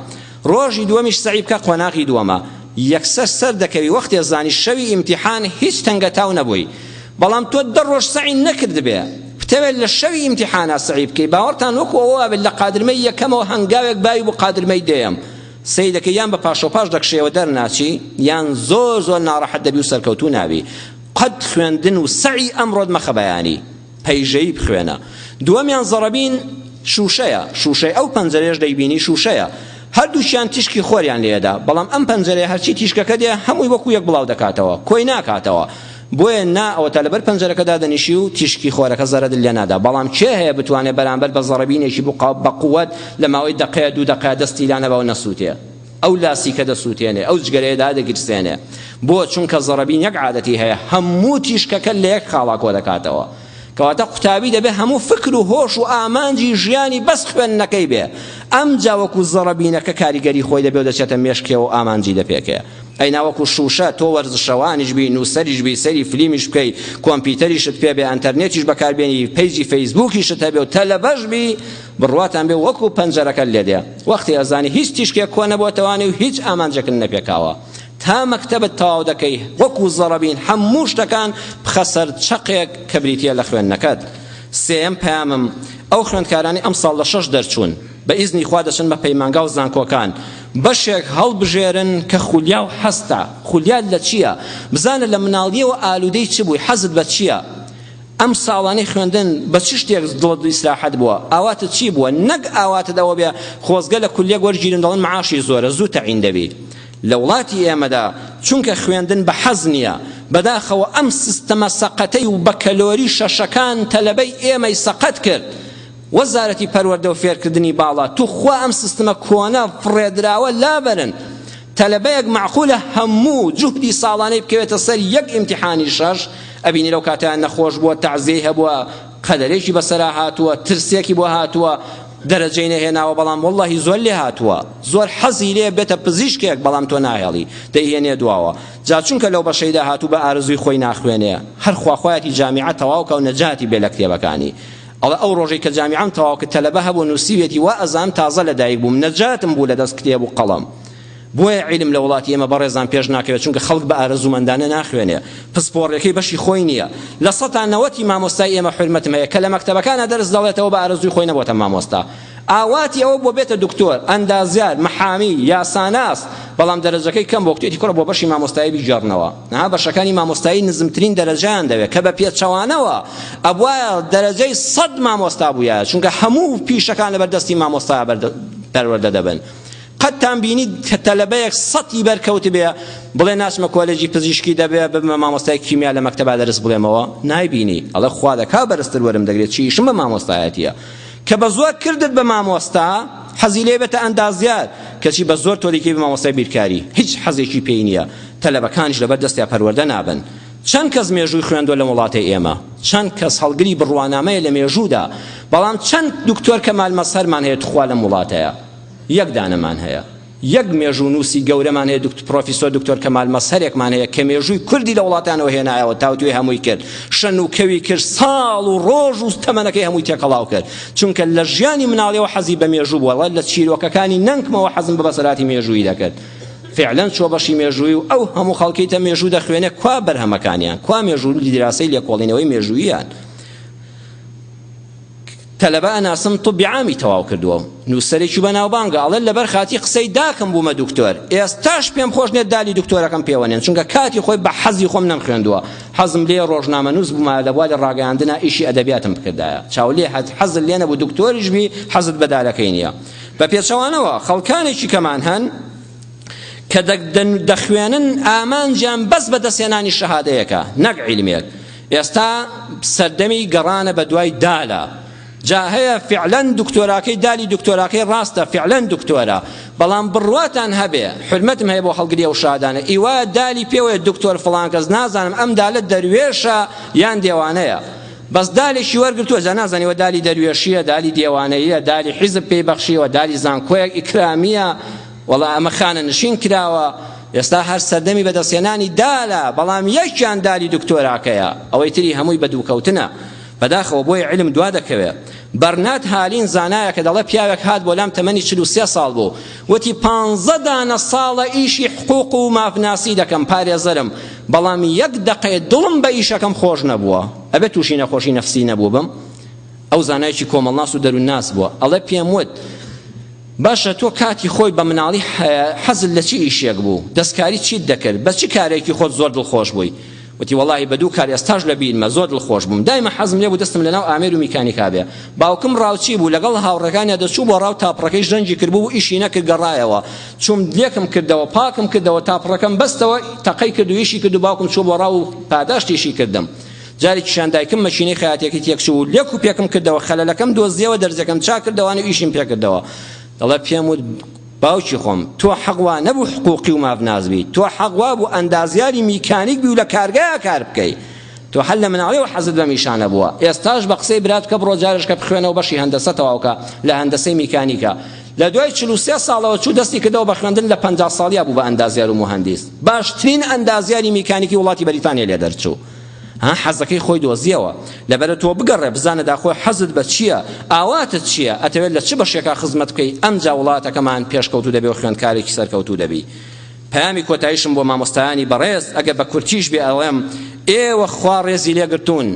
ڕۆژی دووەمیش سەعی بکە قۆناغی دووەمە یەکسەر سەردەکەوی وەختێ زانی شەوی ئیمتیحان هیچ تەنگەتاو نەبووی بەڵام تۆ دە ڕۆژ سەعی نەکردبێ بتەوێت لە شەوی ئیمتیحانا سەعی بکەی باوەڕتان وەکو ئەوە وابێت لە قادرمەی یەکەمەوە هەنگاوێک باوی بۆ قادرمەی دەیەم سەیرەکەی یان بە پاشەوپاش دەکشێیەوە دەرناچی یان زۆر زۆر ناڕەحەت دەبی و سەرکەوتوو نابی قەت خوێندن و سەعی ئەمڕۆت مەخە بەیانی پەیژەیی بخوێنە دووەمیان زەڕەبین شووشەیە شووشەی ئەو پەنجەرەیەش دەیبینی شووشەیە هەردووکیان تیشکی خۆریان لێدا بەڵام ئەم پەنجەرەیە هەرچی تیشکەکە دێ هەمووی وەکو یەک بڵاو دەکاتەوە کۆی ناکاتەوە بۆیە نا ئەوەتا لەبەر پەنجەرەکە دادەنیشی و تیشکی خۆرەکە زەرەدت لێ نادا بەڵام کێ هەیە بتوانێ بەرامبەر بە زەڕەبینێکی بەقوەت لە ماوەی دەقەیە دوو دەقەیە دەستی لا نەبا و نەسووتێ ئەو لاسیکە دەسووتێنێ ئەو جگەرەیە دادەگیرسێنێ بۆ چونکە زەڕەبین یەک عادەتی هەیە هەموو تیشکەکە لە یەک خاڵا کۆ دەکاتەوە کەواتە قوتابی دەبێ هەموو فکر و هۆش و ئامانجی ژیانی بەس خوێندنەکەی بێ ئەمجا وەکو زەڕەبینەکە کاریگەری خۆی دەبێ و دەچێتە مێشکیەوە و ئامانجی دەپێکێ ئەینا وەکو شوشە تۆ وەرزشەوانیش بی نوسەریش بی سەیری فلیمیش بکەی کۆمپیوتەریشت پێ بێ ئەنتەرنێتیش بەکار بێنی پەیجی فەیسبووکیشت هەبێ و تەلەبەش بی بڕواتان بێ وەکو پەنجەرەکەت لێ دێ وەختی ئەزانی هیچ تیشکێک کۆ نەبۆتەوانی و هیچ ئامانجێکت نەپێکاوە تا مەکتەبت تەواو دەکەی وەکو زەڕەبین هەموو شتەکان بخە سەر چەقێک کە بریتییە لە خوێندنەکەت سێیەم پەیامم ئەو خوێندکارانی ئەمساڵ لە شەش دەرچوون بە ئیزنی خوا دەچن بە پەیمانگا و زانکۆکان بەشێک هەڵبژێرن کە خولیا و حەزتە خولیات لە چییە بزانە لە مناڵیەوە ئالوودەی چ بووی حەزت بە چییە ئەم ساڵانەی خوێندن بە چ شتێک دڵت ئیسراحەت بووە ئاواتت چی بووە نەک ئاواتت ئەوە بێ خۆزگە لە کولیەک وەرگیرم دەڵێن معاشی زۆرە زوو تەعین دەبی لە وڵاتی ئێمەدا چونکە خوێندن بە حەز نییە بەداخەوە ئەم سیستەمە سەقەتەی و بەکەلۆری شەشەکان تەلەبەی ئێمەی سەقەت کرد وەزارەتی پەروەردە و فێرکردنی باڵا توخوا ئەم سیستمە کۆنە فڕێدراوە لابەرن تەلەبەیەک مەعقولە هەموو جوهدی ساڵانەی بکەوێتە سەر یەک ئیمتیحانی شەش ئەبینی لەو کاتەیان نەخۆش بووە تەعزیەی هەبووە قەدەرێکی بەسەرا هاتووە ترسێکی بۆ هاتووە. دەرەجەی نەهێناوە بەڵام وەڵڵاهی زۆر لێهاتووە زۆر حەزی لێ بێتە پزیشکێک بەڵام تۆ ناهێڵی دەیهێنێ دواوە جا چونکە لەو بەشەی داهاتوو بە ئارەزووی خۆی ناخوێنێ هەر خواخوایەتی جامیعە تەواو کا و نەجاتی بێ لە کتێبەکانی ئەڵێ ئەو ڕۆژەی کە جامیعەم تەواو کرد تەلەبە هەبوو نووسیویەتی وا ئەزانم تازە لەدایک بووم نەجاتم بوو لەدەست کتێب و قەڵەم بۆیە عیلم لە وڵاتی ئێمە بەڕێزان پێش ناکەوێت چونکە خەڵک بە ئارەزوومەندانە ناخوێنێ پسپۆڕیەکەی بەشی خۆی نییە لە سەتا نەوەتی مامۆستای ئێمە حورمەتم هەیە کە لە مەکتەبەکانە دەرس دەڵێتەوە بە ئارەزووی خۆی نەبۆتە مامۆستا ئاواتی ئەوە بۆ بێتە دکتۆر ئەندازیار محامی یاساناس بەڵام دەرەجەکەی کەم بۆ کتێتی کوڕە بۆ بەشی مامۆستایی بیگێڕنەوە ها بەشەکانی مامۆستایی نزمترین دەرەجەیان دەوێت کە بە پێچەوانەوە ئەبوایە دەرەجەی سەد مامۆستا بوویایە چونکە هەموو پیشەکان لەبەر دەستی مامۆستا پەروەردە دەبن قەتتان بینی کە تەلەبەیەک سەتی بەرکەوتبێ بڵێ ناچمە کۆلێجی پزیشکی دەبێ ببمە مامۆستای کیمیا لە مەکتەبا دەرس بڵێمەوە؟ نایبینی ئەڵێ خوا دەکا بەرزتر وەرم دەگرێت چی ئیشم بە مامۆستایەتیە کە بە زۆر کردت بە مامۆستا حەزی لێ بێتە ئەندازیار کەچی بە زۆر تۆ دەیکەی بە مامۆستای بیرکاری هیچ حەزێکی پێی نییە تەلەبەکانیش لەبەر دەستیا پەروەردە نابن چەند کەس مێژووی خوێندوە لەم وڵاتەی ئێمە چەند کەس هەڵگری بڕوانامەیە لە مێژوودا بەڵام چەند دکتۆر کەمال مەزهەرمان هەیە تخوا لەم وڵاتەیە یەک دانەمان هەیە. یەک مێژوونووسی گەورەمان هەیە دکت پرۆفیسۆر دکتۆر کەمال مەزهەرێکمان هەیە کە مێژووی کوردی لە وڵاتانەوە هێنایەوە تاوتوێ هەمووی کرد شەن و کەوی کرد ساڵ و ڕۆژ و تەمەنەکەی هەمووی تێکەڵاو کرد چونکە لە ژیانی مناڵیەوە حەزی بە مێژوو بووە لە چیرۆکەکانی نەنکمەوە حەزم بە بەسەرهاتی مێژوویی دەکرد فعلا چوە بەشی مێژووی و ئەو هەموو خەڵکی تە مێژوو دەخوێنێ کوا بەرهەمەکانیان کوا مێژوو دیراسەی لێکۆڵینەوەی مێژووییان تەلەبە ئەناسم طبی عامی تەواو کردووە و نووسەرێکی بەناوبانگە ئەڵێ لەبەر خاتی قسەی داکم بوومە دکتۆر ئێستاش پێم خۆش نیە دالی دکتۆرەکەم پێوەنێن چونکە کاتی خۆی بە حەزی خۆم نەمخوێندووە حەزم لێ ڕۆژنامەنووس بوومایە لە بواری ڕاگەیاندنا ئیشی ئەدەبیاتم بکردایە چاو لێ هەت حەزت لێ نەبوو دکتۆریش بی حەزت بە دالەکەی نییە بە پێچەوانەوە خەڵکانێکی کەمان هەن کە دەخوێنن ئامانجیان بەس بەدەستهێنانی شەهادەیەکە نەک عیلمێک ئێستا سەردەمی گەڕانە بەدوای دالە جا هەیە فعلەن دکتۆراکەی دالی دکتۆراکەی ڕاستە فعلەن دکتۆرە بەڵام بڕواتان هەبێ حرمەتم هەیە بۆ هەڵگری ئەو شادانە ئیوا دالی پێوەیە دکتۆر فڵان کەس نازانم ئەم دالە دەروێشە یان دێوانەیە بەس دالێکی وەرگرتووە جا نازانیوە دالی دەروێشیە دالی دێوانەیە دالی حیزب پێی بەخشیوە دالی زانکۆیەک ئیکرامیە وەڵا ئەمە خانەنشین کراوە ئێستا هەر سەردەمی بەدەستهێنانی دالە بەڵام یەکیان دالی دکتۆراکەیە ئەوەی تری هەمووی بەدووکەوتنە بەداخەوە بۆیە علم دوا دەکەوێ بەرنات هالین زانایەکە دەڵێ پیاوێک هات بۆ لام تەمەنی 43 ساڵ بوو وتی پانزە دانە ساڵە ئیشی حقوق و مافناسی دەکەم پارێزەرم بەڵام یەک دەقەیە دڵم بە ئیشەکەم خۆش نەبووە ئەبێت تووشی نەخۆشی نەفسی نەبووبم ئەو زانایەکی کۆمەڵناس و دەروونناس بووە ئەڵێ پێم وت باشە تۆ کاتی خۆی بە مناڵی حەزت لە چ ئیشێک بوو؟ دەستکاری چیت دەکرد؟ بە چ کارێکی خۆت زۆر دڵخۆش بووی؟ وتی وەڵاهی بە دوو کار ئێستاش لە بیرمە زۆر دڵخۆش بووم دایمە حەزم لێ بوو دەستم لەناو ئامێر و میکانیکا بێ باوکم ڕاوچی بوو لەگەڵ هاوڕێکانیا دەچوو بۆ ڕاو تاپڕەکەی ژەنگی کردبوو و ئیشی نەکرد گەڕایەوە چووم لێکم کردەوە پاکم کردەوە تاپڕەکەم بەستەوە تەقەی کرد و ئیشی کرد و باوکم چوو بۆ ڕاو و پاداشتیشی کردم جارێکیشیان دایکم مەکینەی خەیاتیەکەی تێکچوو و لێک و پێکم کردەوە خەلەلەکەم دۆزیەوە دەرزیەکەم چاک کردەوە و ئیشیم پێکردەوە دەڵێ پێم وت باوکی خۆم تۆ حەق وا نەبوو حقوقی و مافناس بی تۆ حەق وا بوو ئەندازیاری میکانیک بی و لە کارگەیا کار بکەی تۆ هەر لە مناڵیەوە حەزت بەم ئیشانە بووە ئێستاش بە قسەی برات بکە بڕۆ جارێکە بخوێنەوە بەشی هەندەسە تەواوکە لە هەندەسەی میکانیکە لە دوای 43 ساڵەوە چوو دەستی کردەوە بە خوێندن لە 50 ساڵیا بوو بە ئەندازیار و موهەندیس باشترین ئەندازیاری میکانیکی وڵاتی بەریتانیا لێ دەرچوو ها حەزەکەی خۆی دۆزیەوە لەبەرە تۆ بگەڕێ بزانە داخۆ حەزت بە چییە ئاواتت چییە ئەتەوێت لە چ بەشێکا خزمەت بکەی ئەمجا وڵاتەکەمان پێشکەوتوو دەبێ و خوێندکارێکی سەرکەوتوو دەبی پەیامی کۆتاییشم بۆ مامۆستایانی بەڕێز ئەگەر بە کورتیش بێ ئەڵێم ئێوە خوا ڕێزی لێگرتوون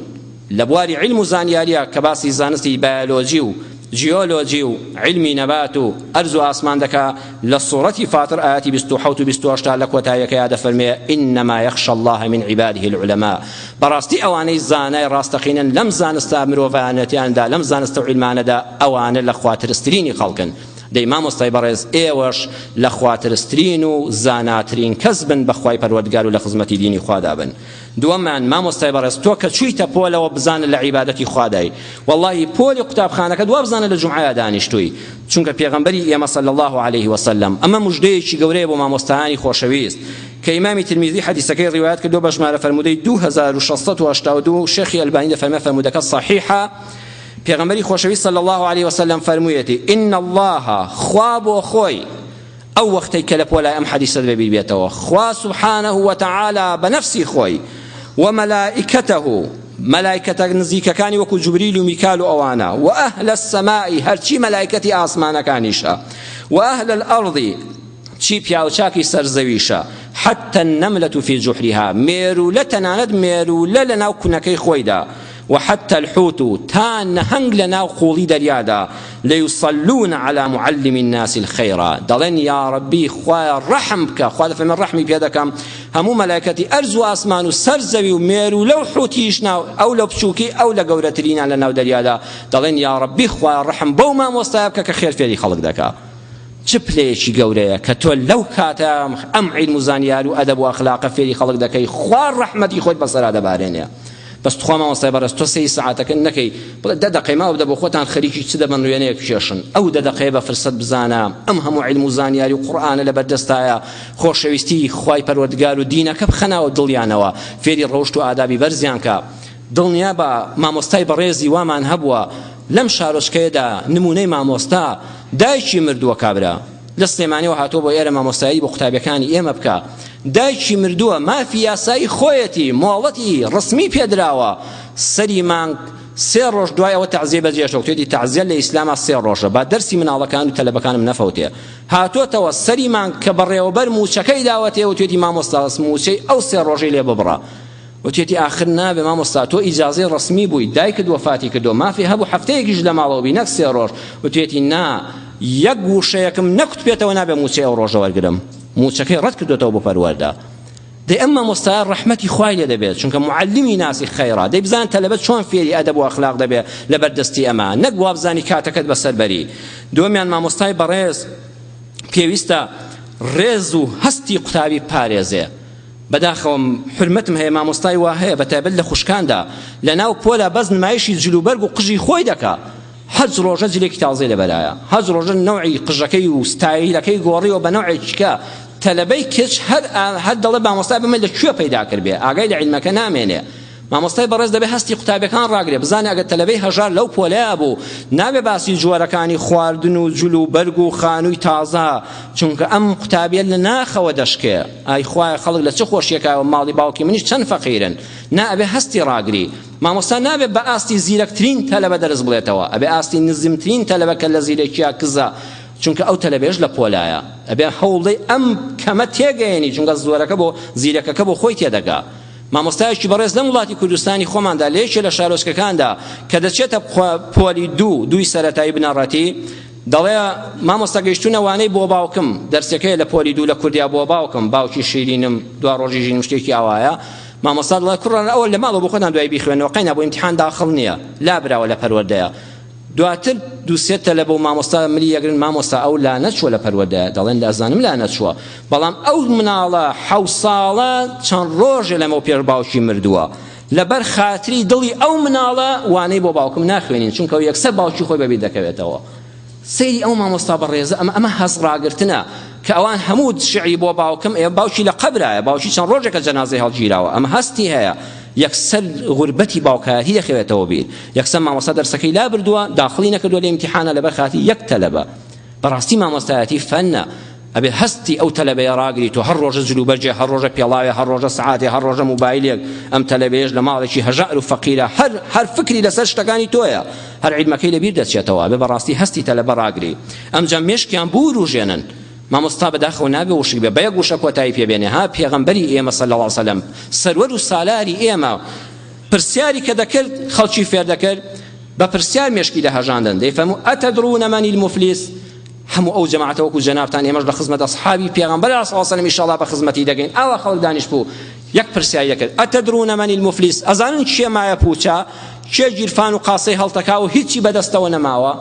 لە بواری عیلم و زانیاریە کە باسی زانستی بایۆلۆجی و جیۆلۆجی و عیلمی نەبات و ئەرز و ئاسمان دەکا لە سوڕەتی فاتر ئایەتی 27 و 28 لە کۆتاییەکەیا دەفەرمێ انما یخشى الله من عباده العلماء بەڕاستی ئەوانەی زانای ڕاستەقینەن لەم زانستە مرۆڤانەتیاندا لەم زانستە و عیلمانەدا ئەوانە لە خواترسترینی خەڵکن دەی مامۆستای بەڕێز ئێوەش لە خواترسترین و زاناترین کەس بن بە خوای پەروەردگار و لە خزمەتی دینی خوادا بن دووەمان، مامۆستای بەڕێز تۆ کە چوویتە پۆلەوە بزانە لە عیبادەتی خوادای وەڵڵاهی پۆلی قوتابخانەکەت وابزانە لە جومعەیا دانیشتووی چونکە پێغەمبەری ئێمە صلی اللە علیه وسلم ئەمە مژدەیەکی گەورەیە بۆ مامۆستایانی خۆشەویست کە ئیمامی ترمیزی حەدیسەکەی ڕیوایەت کردووە بە ژمارە فەرموودەی 2682 شێخی ئەلبانی دەفەرمێ فەرموودەکە صحیحە. پێغەمبەری خۆشەویست صلی الله علیه وسلم فەرموویەتی ان الله خوا بۆ خۆی ئەو وەختەی کە لە پۆلای ئەم حەدیسەت بەبیر بێتەوە خوا سبحانه وتعالی بە نەفسی خۆی وملائکته مەلایکەتە نزیکەکانی وەکو جوبریل و میکال و ئەوانە و ئەهل السماء هەرچی مەلایکەتی ئاسمانەکانیشە و ئەهل الأرض چی پیاوچاکی سەر زەویشە حتى النملة في جحرها مێروولە تەنانەت مێروولە لەناو کونەکەی خۆیدا وحتى الحوت تا نەهەنگ لەناو قوڵی دەریادا ليصلون على معلم الناس الخير دەڵێن یا ربی خوایە ڕەحم بکە خوا دەفەرمێ ڕەحمی پێ دەکەم هەموو مەلایکەتی ئەرز و ئاسمان و سەر زەوی و مێروولە و حوتیش ناو ئەو لە بچووکی ئەو لە گەورەترینان لە ناو دەریادا دەڵێن یا ربی خوایە ڕەحم بەو مامۆستایە بکە کە خێر فێری خەڵک دەکا چ پلەیەکی گەورەیە کە تۆ لەو کاتە ئەم عیلم و زانیار و ئەدەب و ئەخلاقە فێری خەڵک دەکەی خوا ڕەحمەتی خۆت بەسەرا دەبارێنێ بەس تخوا مامۆستای بەڕێز تۆ سەیری سەعاتەکە نەکەی بڵێ دە دەقەی ماوە بدە بۆ خۆتان خەریکی چ دەبن وێنەیەک بکێشن ئەو دە دەقەیە بە فرسەت بزانە ئەم هەموو عیلم و زانیاری و قورئانە لەبەر دەستایە خۆشەویستی خوای پەروەردگار و دینەکە بخەناوە دڵیانەوە فێری ڕەوشت و ئادابی بەرزیان کە دڵنیابە مامۆستای بەڕێزی وامان هەبووە لەم شارۆچکەیەدا نمونەی مامۆستا دایکی مردووە کابرا لە سلێمانیەوە هاتووە بۆ ئێرە مامۆستایی بۆ قوتابیەکانی ئێمە بکا دایکی مردووە مافی یاسایی خۆیەتی مۆڵەتی ڕسمی پێدراوە سەری مانگ سێ ڕۆژ دوای ئەوە تەعزیە بەجێشەوە توێتی تەعزیە لە ئیسلاما سێ ڕۆژە با دەرسی مناڵەکان و تەلەبەکانم نەفەوتێ هاتۆتەوە سەری مانگ کە بەڕێوەبەر موچەکەی داوەتێ و توێتی مامۆستا موچەی ئەو سێ ڕۆژەی لێ ببڕە وتیەتی ئاخر نابێ مامۆستا تۆ ئیجازەی ڕەسمی بووی دایکت وەفاتی کردووە مافی هەبوو هەفتەیەکیش لە ماڵەوە بی نەک سێ ڕۆژ وتیەتی نا یەک وشەیەکم نەکوتبێتەوە نابێ موچەی ئەو ڕۆژە وەرگرم موچەکەی ڕەت کردوێتەوە بۆ پەروەردە دەی ئەم مامۆستایە ڕەحمەتی خوای لێ دەبێت چونکە معلمی ناسی خەیرە دەی بزان تەلەبە چۆن فێری ئەدەب و ئەخلاق دەبێت لەبەر دەستی ئەمە نەک وابزانی کاتەکەت بەسەر بەری دووەمیان مامۆستای بەڕێز پێویستە ڕێز و هەستی قوتابی پارێزێ بەداخەوەم حورمەتم هەیە مامۆستای وا هەیە بەتایبەت لە خوشکاندا لەناو پۆلا بەس نمایشی جلوبەرگ و قژی خۆی دەکا هەچ ڕۆژە جلێکی تازەی لەبەرایە هەچ ڕۆژە نەوعی قژەکەی و ستایلەکەی گۆڕیوە بە نەوعێکی کە تەلەبەی کچ هەر هەر دەڵێ مامۆستا بمە لە کوێ پەیدا کردبێ ئاگای لە عیلمەکە نامێنێ مامۆستای بەڕێز دەبێ هەستی قوتابیەکان ڕاگرێ بزانێ ئەگەر تەلەبەی هەژار لەو پۆلەیا بوو نابێ باسی جۆرەکانی خواردن و جل و بەرگ و خانووی تازە چونکە ئەم قوتابیە لە ناخەوە دەشکێ ئای خوایە خەڵک لە چ خۆشیەکایەوە ماڵی باوکی منیش چەند فەقیرن نا ئەبێ هەستی ڕاگری مامۆستا نابێ بە ئاستی زیرەکترین تەلەبە دەرس بڵێتەوە ئەبێ ئاستی نزمترین تەلەبە کە لە زیرەکیا کزە چونکە ئەو تەلەبەیەش لە پۆلایە ئەبێ هەوڵدەی ئەم کەمە تێگەیەنی چونکە زۆرەکە بۆ زیرەکەکە بۆ خۆی تێدەگا مامۆستایەکی بەڕێز لەم وڵاتی کوردستانی خۆماندا لە یەکێ لە شارۆچکەکاندا کە دەچێتە پۆلی دوو دووی سەرەتایی بنەڕەتی دەڵێ مامۆستا گەیشتونە وانەی بۆ باوکم دەرسەکەی لە پۆلی دوو لە کوردیا بۆ باوکم باوکی شیرینم دوا ڕۆژی ژینم شتێکی ئاوایە مامۆستا دەڵێ کوڕان ئەوە لە ماڵەوە بۆ خۆتان دوای بیخوێنەوە قەینا بۆ ئیمتیحان داخڵ نییە لابراوە لە پەروەردەیە دواتر دوو سێ تەلەبە و مامۆستا ملی ئەگرن مامۆستا ئەو لا نەچووە لە پەروەردە دەڵێن ئەزانم لا نەچووە بەڵام ئەو مناڵە حەو ساڵە چەند ڕۆژێ لەمەو پێش باوکی مردووە لەبەر خاتری دڵی ئەو مناڵە وانەی بۆ باوکم ناخوێنین چونکە یەکسەر باوکی خۆی بەبیر دەکەوێتەوە سەیری ئەو مامۆستا بەڕێزە ئەمە ئەمە هەست ڕاگرتنە کە ئەوان هەموو شعری بۆ باوکم ئێ باوکی لە قەبرایە باوکی چەند ڕۆژێکە جەنازەی هەڵگیراوە ئەمە هەستی هەیە یەکسەر غوربەتی باوکایەتی دەخەوێتەوە بیر یەکسەر مامۆستا دەرسەکەی لابردووە داخڵی نەکردووە لە ئیمتیحانە لەبەر خاتی یەک تەلەبە بەڕاستی مامۆستایەتی فەنە ئەبێ هەستی ئەو تەلەبەیە ڕاگری تۆ هەر ڕۆژە جلوبەرگێ هەر ڕۆژە پێڵاوێ هەر ڕۆژە سەعاتێ هەر ڕۆژە موبایلێک ئەم تەلەبەیەش لە ماڵێکی هەژار و فەقیرە هەر هەر فکری لەسەر شتەکانی تۆیە هەر عیلمەکەی لەبیر دەچێتەوە ئەبێ بەڕاستی هەستی تەلەبە ڕاگری ئەمجا مێشکیان بوروژێنن مامۆستا بەداخەوە نابێ وشک بێ بە یەک وشە کۆتایی پێ بێنێ ها پێغەمبەری ئێمە صلی الله علیه وسلم سەروەر و سالاری ئێمە پرسیاری کە دەکرد خەڵکی فێر دەکرد بە پرسیار مێشکی دەهەژاندن دەیفەرموو ئەتەدرون من المفلس هەموو ئەو جەماعەتە وەکو جەنابتان ئێمەش لە خزمەت ئەصحابی پێغەمبەر صلی الله علیه وسلم ئینشاءاللە بە خزمەتی دەگەین ئاوا خەڵک دانیشتبوو یەک پرسیاری دەکرد ئەتەدرون من المفلس ئەزانن کێ مایە پوچە کێ گیرفان و قاسەی هەڵتەکا و هیچی بەدەستەوە نەماوە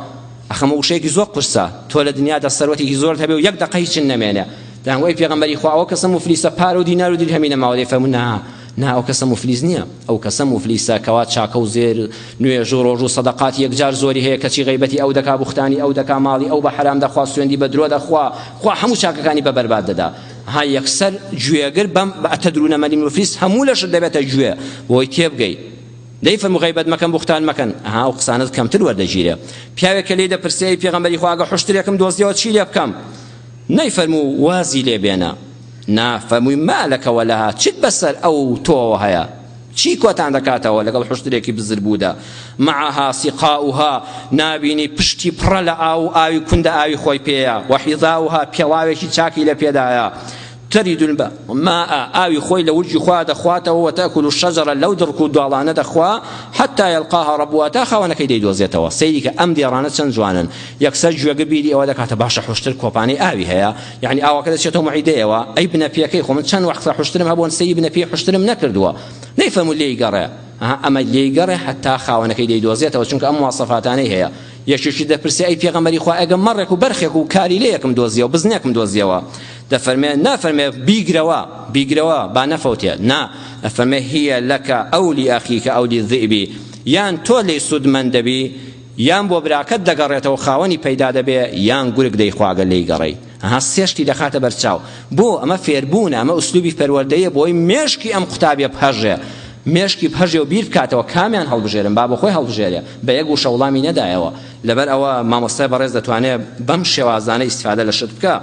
ئەخەمە وشەیەکی زۆر قورسە تۆ لە دنیادا سەروەتێکی زۆرت هەبێ و یەک دەقە هیچت نەمێنێ دەیان ئەی پێغەمبەری خوا ئەوە کەسە موفلیسە پارە و دینار و دیرهەمی نەماوە دەیفەرموو نا نا ئەو کەسە موفلیس نییە ئەو کەسە موفلیسە کەوا چاکە و زێر نوێژ و ڕۆژ و سەدەقاتی یەکجار زۆری هەیە کەچی غەیبەتی ئەو دەکا بوختانی ئەو دەکا ماڵی ئەو بە حەرام دەخوا سوێندی بە درۆ دەخوا خوا هەموو چاکەکانی بە بەرباد دەدا ها یەکسەر گوێگر بەم ئەتەدرونە مەلی موفلیس هەموو لەشت دەبێتە گوێ بۆی تێبگەی. دەی فەرموو غەیبەت مەکەن بوختان مەکەن ئەها ئەو قسانەت کەمتر وەردەگیرێ پیاوێک کە لێی دەپرسێ ئەی پێغەمبەری خوا ئەگە حوشترێکم دۆزیەوە چی لێ بکەم نەیفەرموو وازی لێ بێنە نا فەرمووی ما لەکە وەلەها چت بەسەر ئەو تۆوە هەیە چی کۆتان دەکاتەوە لەگەڵ حوشترێکی بزربوودا معها سقاؤها نابینی پشتی پڕە لە ئاو و ئاوی کوندە ئاوی خۆی پێیە وحذاؤها پێڵاوێکی چاکی لە پێدایە ترید الماء ئاوی خۆی لە ورگی خوا دەخواتەوە وتأکل الشجرە لەو دڕک و دواڵانە دەخوا حتی یلقاها ربها تا خاوەنەکەی دەیدۆزێتەوە سەیری کە ئەم دێڕانە چەند جوانن یەکسەر گوێگە بیری ئەوە دەکاتە باشە حوشتر کۆپانەی ئاوی هەیە یعنی ئاوەکە دەچێتەوە معیدەیەوە ئەی بنەپیەکەی خۆ من چەند وەختە حوشترم هەبوون سەیری بنەپی حوشترم نەکردووە نەیفەرموو لێی گەڕێ ئەمە لێی گەڕێ حتا خاوەنەکەی دەیدۆزێتەوە چونکە ئەم مواسەفاتانەی هەیە یەکێکی دەپرسێ ئەی پێغەمبەری خوا ئەگە مەڕێک و بەرخێک و کاریلەیەکم دۆزیەوە بزنێکم دۆزیەوە دەفەرمێ نافەرمێ بیگرەوە بیگرەوە با نەفەوتێ نا ئەفەرمێ هی لەکە ئەو لئەخیکە ئەو للذئبی یان تۆ لێی سوودمەند دەبی یان بۆ براکەت دەگەڕێتەوە خاوەنی پەیدا دەبێ یان گورگ دەیخوا گەر لێی گەڕێی ئەها سێ شتی دەخاتە بەرچاو بۆ ئەمە فێربوونە ئەمە ئوسلوبی پەروەردەیە بۆی مێشکی ئەم قوتابیە بهەژێ مێشکی بهەژێ و بیر بکاتەوە کامیان هەڵبژێرم با بۆ خۆی هەڵبژێرێ بە یەک وشە وڵامی نەدایەوە لەبەر ئەوە مامۆستای بەڕێز دەتوانێ بەم شێوازانە ئیستفادە لە شت بکا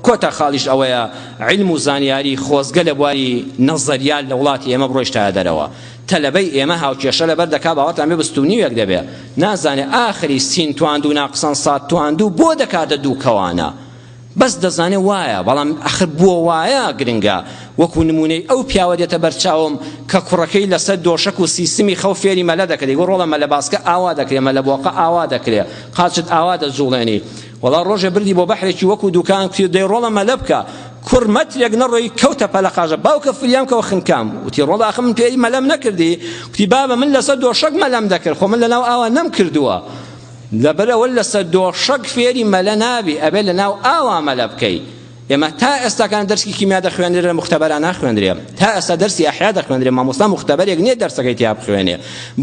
کۆتا خاڵیش ئەوەیە عیلم و زانیاری خۆزگە لە بواری نەزەریات لە وڵاتی ئێمە بڕۆیشتایە دەرەوە تەلەبەی ئێمە هاوکێشە لەبەر دەکا باوەڕتان بێ بست و نیوێک دەبێ نازانێ ئاخری سین تواندو ناقسان سات تواندو بۆ دەکاتە دوو کەوانە بەس دەزانێ وایە بەڵام ئەخر بۆ وایە گرنگە وەکو نمونەی ئەو پیاوە دێتە بەرچاوم کە کوڕەکەی لەسەر دۆشەک و سیستمی خەو فێری مەلە دەکرێ گۆ ڕۆڵە مەلە باسکە ئاوا دەکرێ مەلە بۆقە ئاوا دەکرێ قاچت ئاوا دەجوڵێنی وەڵا ڕۆژێ بردی بۆ بەحرێکی وەکو دوکان کوتی دەی ڕۆڵە مەلە بکە کوڕ مەترێک نەڕۆی کەوتە پەلەقاژە باوکە فریام کەوە خنکام وتی ڕۆڵە ئاخە من پێی مەلەم نەکردی وتی بابە من لەسەر دۆشەک مەلەم دەکرد خۆ من لەناو ئاوا نەم کردووە لەبەرئەوە لەسەر دۆشەک فێری مەلە نابی ئەبێ لەناو ئاوا مەلە بکەی ئێمە تا ئێستاکان دەرسی کیمیا دەخوێنرێ لە مختبەرا ناخوێنرێ تا ئێستا دەرسی ئەحیا دەخوێنرێ مامۆستا مختبەرێک نییە دەرسەکەی تیا بخوێنێ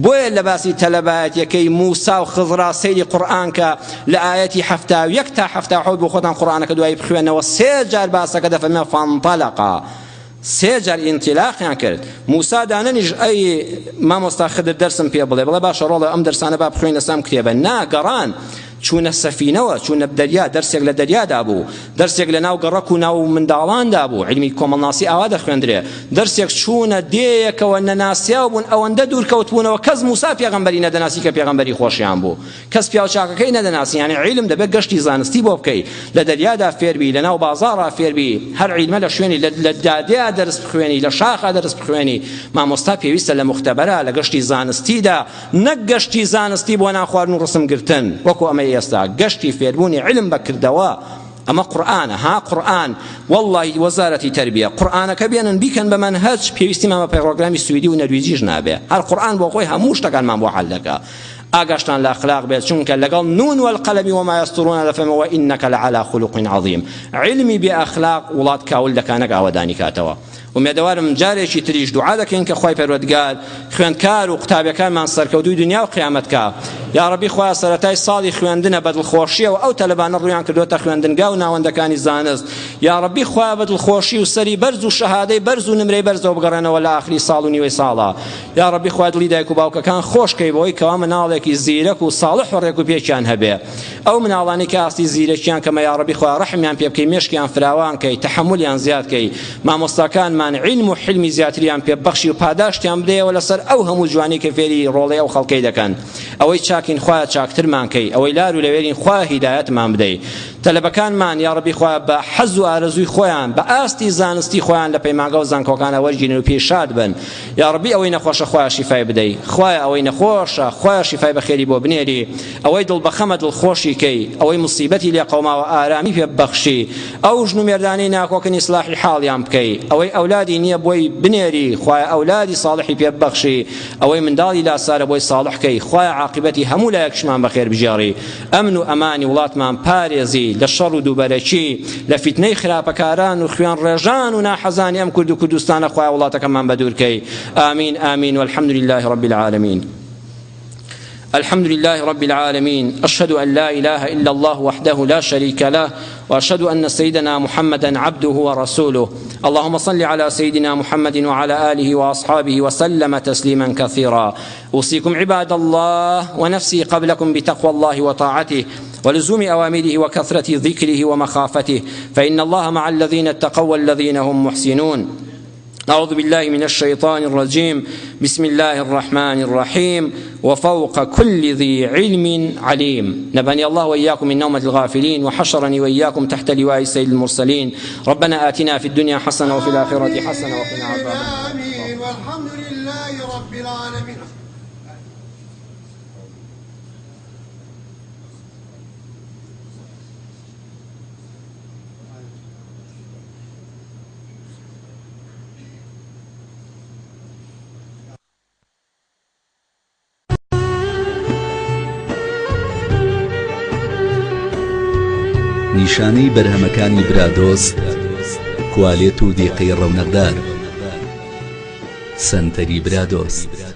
بۆیە لە باسی تەلەبایەتیەکەی موسا و خزرا سەیری قورئان کە لە ئایەتی 71 تا 77 بۆ خۆتان قورئانەکە دوایی بخوێنەوە سێ جار باسەکە دەفەرمێ فانطلقا سێ جار ئینتیلاقیان کرد موسا دانەنیش ئەی مامۆستا خدر دەرسم پێ بڵێ بڵێ باشە ڕۆڵە ئەم دەرسانە با بخوێن لەسەر ئەم کتێبە نا گەڕان چوونە سەفینەوە چوونە دەریا دەرسێک لە دەریادا بوو دەرسێک لە ناو گەڕەک و ناو منداڵاندا بوو عیلمی کۆمەڵناسی ئاوا دەخوێندرێ دەرسێک چوونە دێیەکەوە نەناسیاو بوون ئەوەندە دوور کەوتبوونەوە کەس موسا پێغەمبەری نەدەناسی کە پێغەمبەری خۆشیان بوو کەس پیاوچاکەکەی نەدەناسی یانی عیلم دەبێت گەشتی زانستی بۆ بکەی لە دەریادا فێربی لەناو بازاڕا فێربی هەر عیلمە لە شوێنی لە دادێا دەرس بخوێنی لە شاخا دەرس بخوێنی مامۆستا پێویستە لە موختەبەرا لە گەشتی زانستیدا نەک گەشتی زانستی بۆ نان خواردن و ڕسم گرتن وەکو ئەمەی ئێستا گەشتی فێربوونی عیلم بە کردەوە ئەمە قورئانە ها قورئان وەڵڵاهی وەزارەتی تەربیە قورئانەکە بێنن بیکەن بە مەنهەج پێویستیمان بە پەیڕۆگرامی سویدی و نەرویجیش نابێ هەر قورئان بۆ خۆی هەموو شتەکانمان بۆ حەل دەکا ئاگاشتان لە ئەخلاق بێت چونکە لەگەڵ نون والقلم وما یسطرون دەفەرمێ وانک لعلی خلق عظیم عیلمی بێ ئەخلاق وڵات کاول دەکا نەک ئاوەدانی کاتەوە ئومێدەوارم جارێکی تریش دوعا دەکەین کە خوای پەروەردگار خوێندکار و قوتابیەکانمان سەرکەوتووی دنیا و قیامەت کا یاڕەبی خوایە سەرەتای ساڵی خوێندنە بە دڵخۆشیەوە ئەو تەلەبانە ڕوویان کردووەتە خوێندنگا و ناوەندەکانی زانست یاڕەبی خوایە بە دڵخۆشی و سەری بەرز و شەهادەی بەرز و نمرەی بەرزەوە بگەڕێنەوە لە ئاخری ساڵ و نیوەی ساڵا یاڕەبی خوایە دڵی دایک و باوکەکان خۆش کەی بەوەی کەوا مناڵێکی زیرەک و ساڵح و ڕێک و پێکیان هەبێ ئەو مناڵانەی کە ئاستی زیرەکیان کەمە یاڕەبی خوایە ڕەحمیان پێ بکەی مێشکیان فراوان کەی تەحەمولیان زیاد کەی مامۆستاکانمان عیلم و حلمی زیاتریان پێ بەخشی و پاداشتیان بدەیەوە لەسەر ئەو هەموو جوانی کە فێری ڕۆڵەی ئەو خەڵکەی دەکەن ئەوەی چاکین خوایە چاکترمان کەی ئەوەی لار و لەوێرین خوایە هیدایەتمان بدەی تەلەبەکانمان یاڕەبی خوایە بە حەز و ئارەزووی خۆیان بە ئاستی زانستی خۆیان لە پەیمانگا و زانکۆکانە وەرگیرن و پێی شاد بن یاڕەبی ئەوەی نەخۆشە خوایە شیفای بدەی خوایە ئەوەی نەخۆشە خوایە شیفای بەخێری بۆ بنێری ئەوەی دڵ بەخەمە دڵخۆشی کەی ئەوەی موسیبەتی لێ قەوماوە ئارامی پێ ببەخشی ئەو ژن و مێردانەی ناکۆکن ئیسلاحی حاڵیان بکەی ئەوەی ئەولادی نییە بۆی بنێری خوایە ئەولادی ساڵحی پێ ببەخشی ئەوەی منداڵی لاسارە بۆی ساڵح کەی خوایە عاقیبەتی هەموو لایەکشمان بەخێر بگێڕی ئەمن و ئەمانی وڵاتمان پارێزی لە شەڕ و دووبەرەکی لە فیتنەی خراپەکاران و خوێن ڕێژان و ناحەزانی ئەم کورد و کوردستانە خوایە وڵاتەکەمان بەدوور کەی ئامین ئامین والحمد لله رب العالمین. الحمد لله رب العالمين أشهد أن لا إله إلا الله وحده لا شريك له وأشهد أن سيدنا محمدا عبده ورسوله اللهم صل على سيدنا محمد وعلى آله وأصحابه وسلم تسليما كثيرا أوصيكم عباد الله ونفسي قبلكم بتقوى الله وطاعته ولزوم أوامره وكثرة ذكره ومخافته فإن الله مع الذين اتقوا والذين هم محسنون أعوذ بالله من الشيطان الرجيم بسم الله الرحمن الرحيم وفوق كل ذي علم عليم نبني الله وإياكم من نومة الغافلين وحشرني وإياكم تحت لواء سيد المرسلين ربنا آتنا في الدنيا حسنة وفي الآخرة حسنة وقنا عذاب آمين والحمد لله رب العالمين نیشانەی بەرهەمەکانی برادۆست کوالێت و دیقەی ڕەونەقدار سەنتەری برادۆست.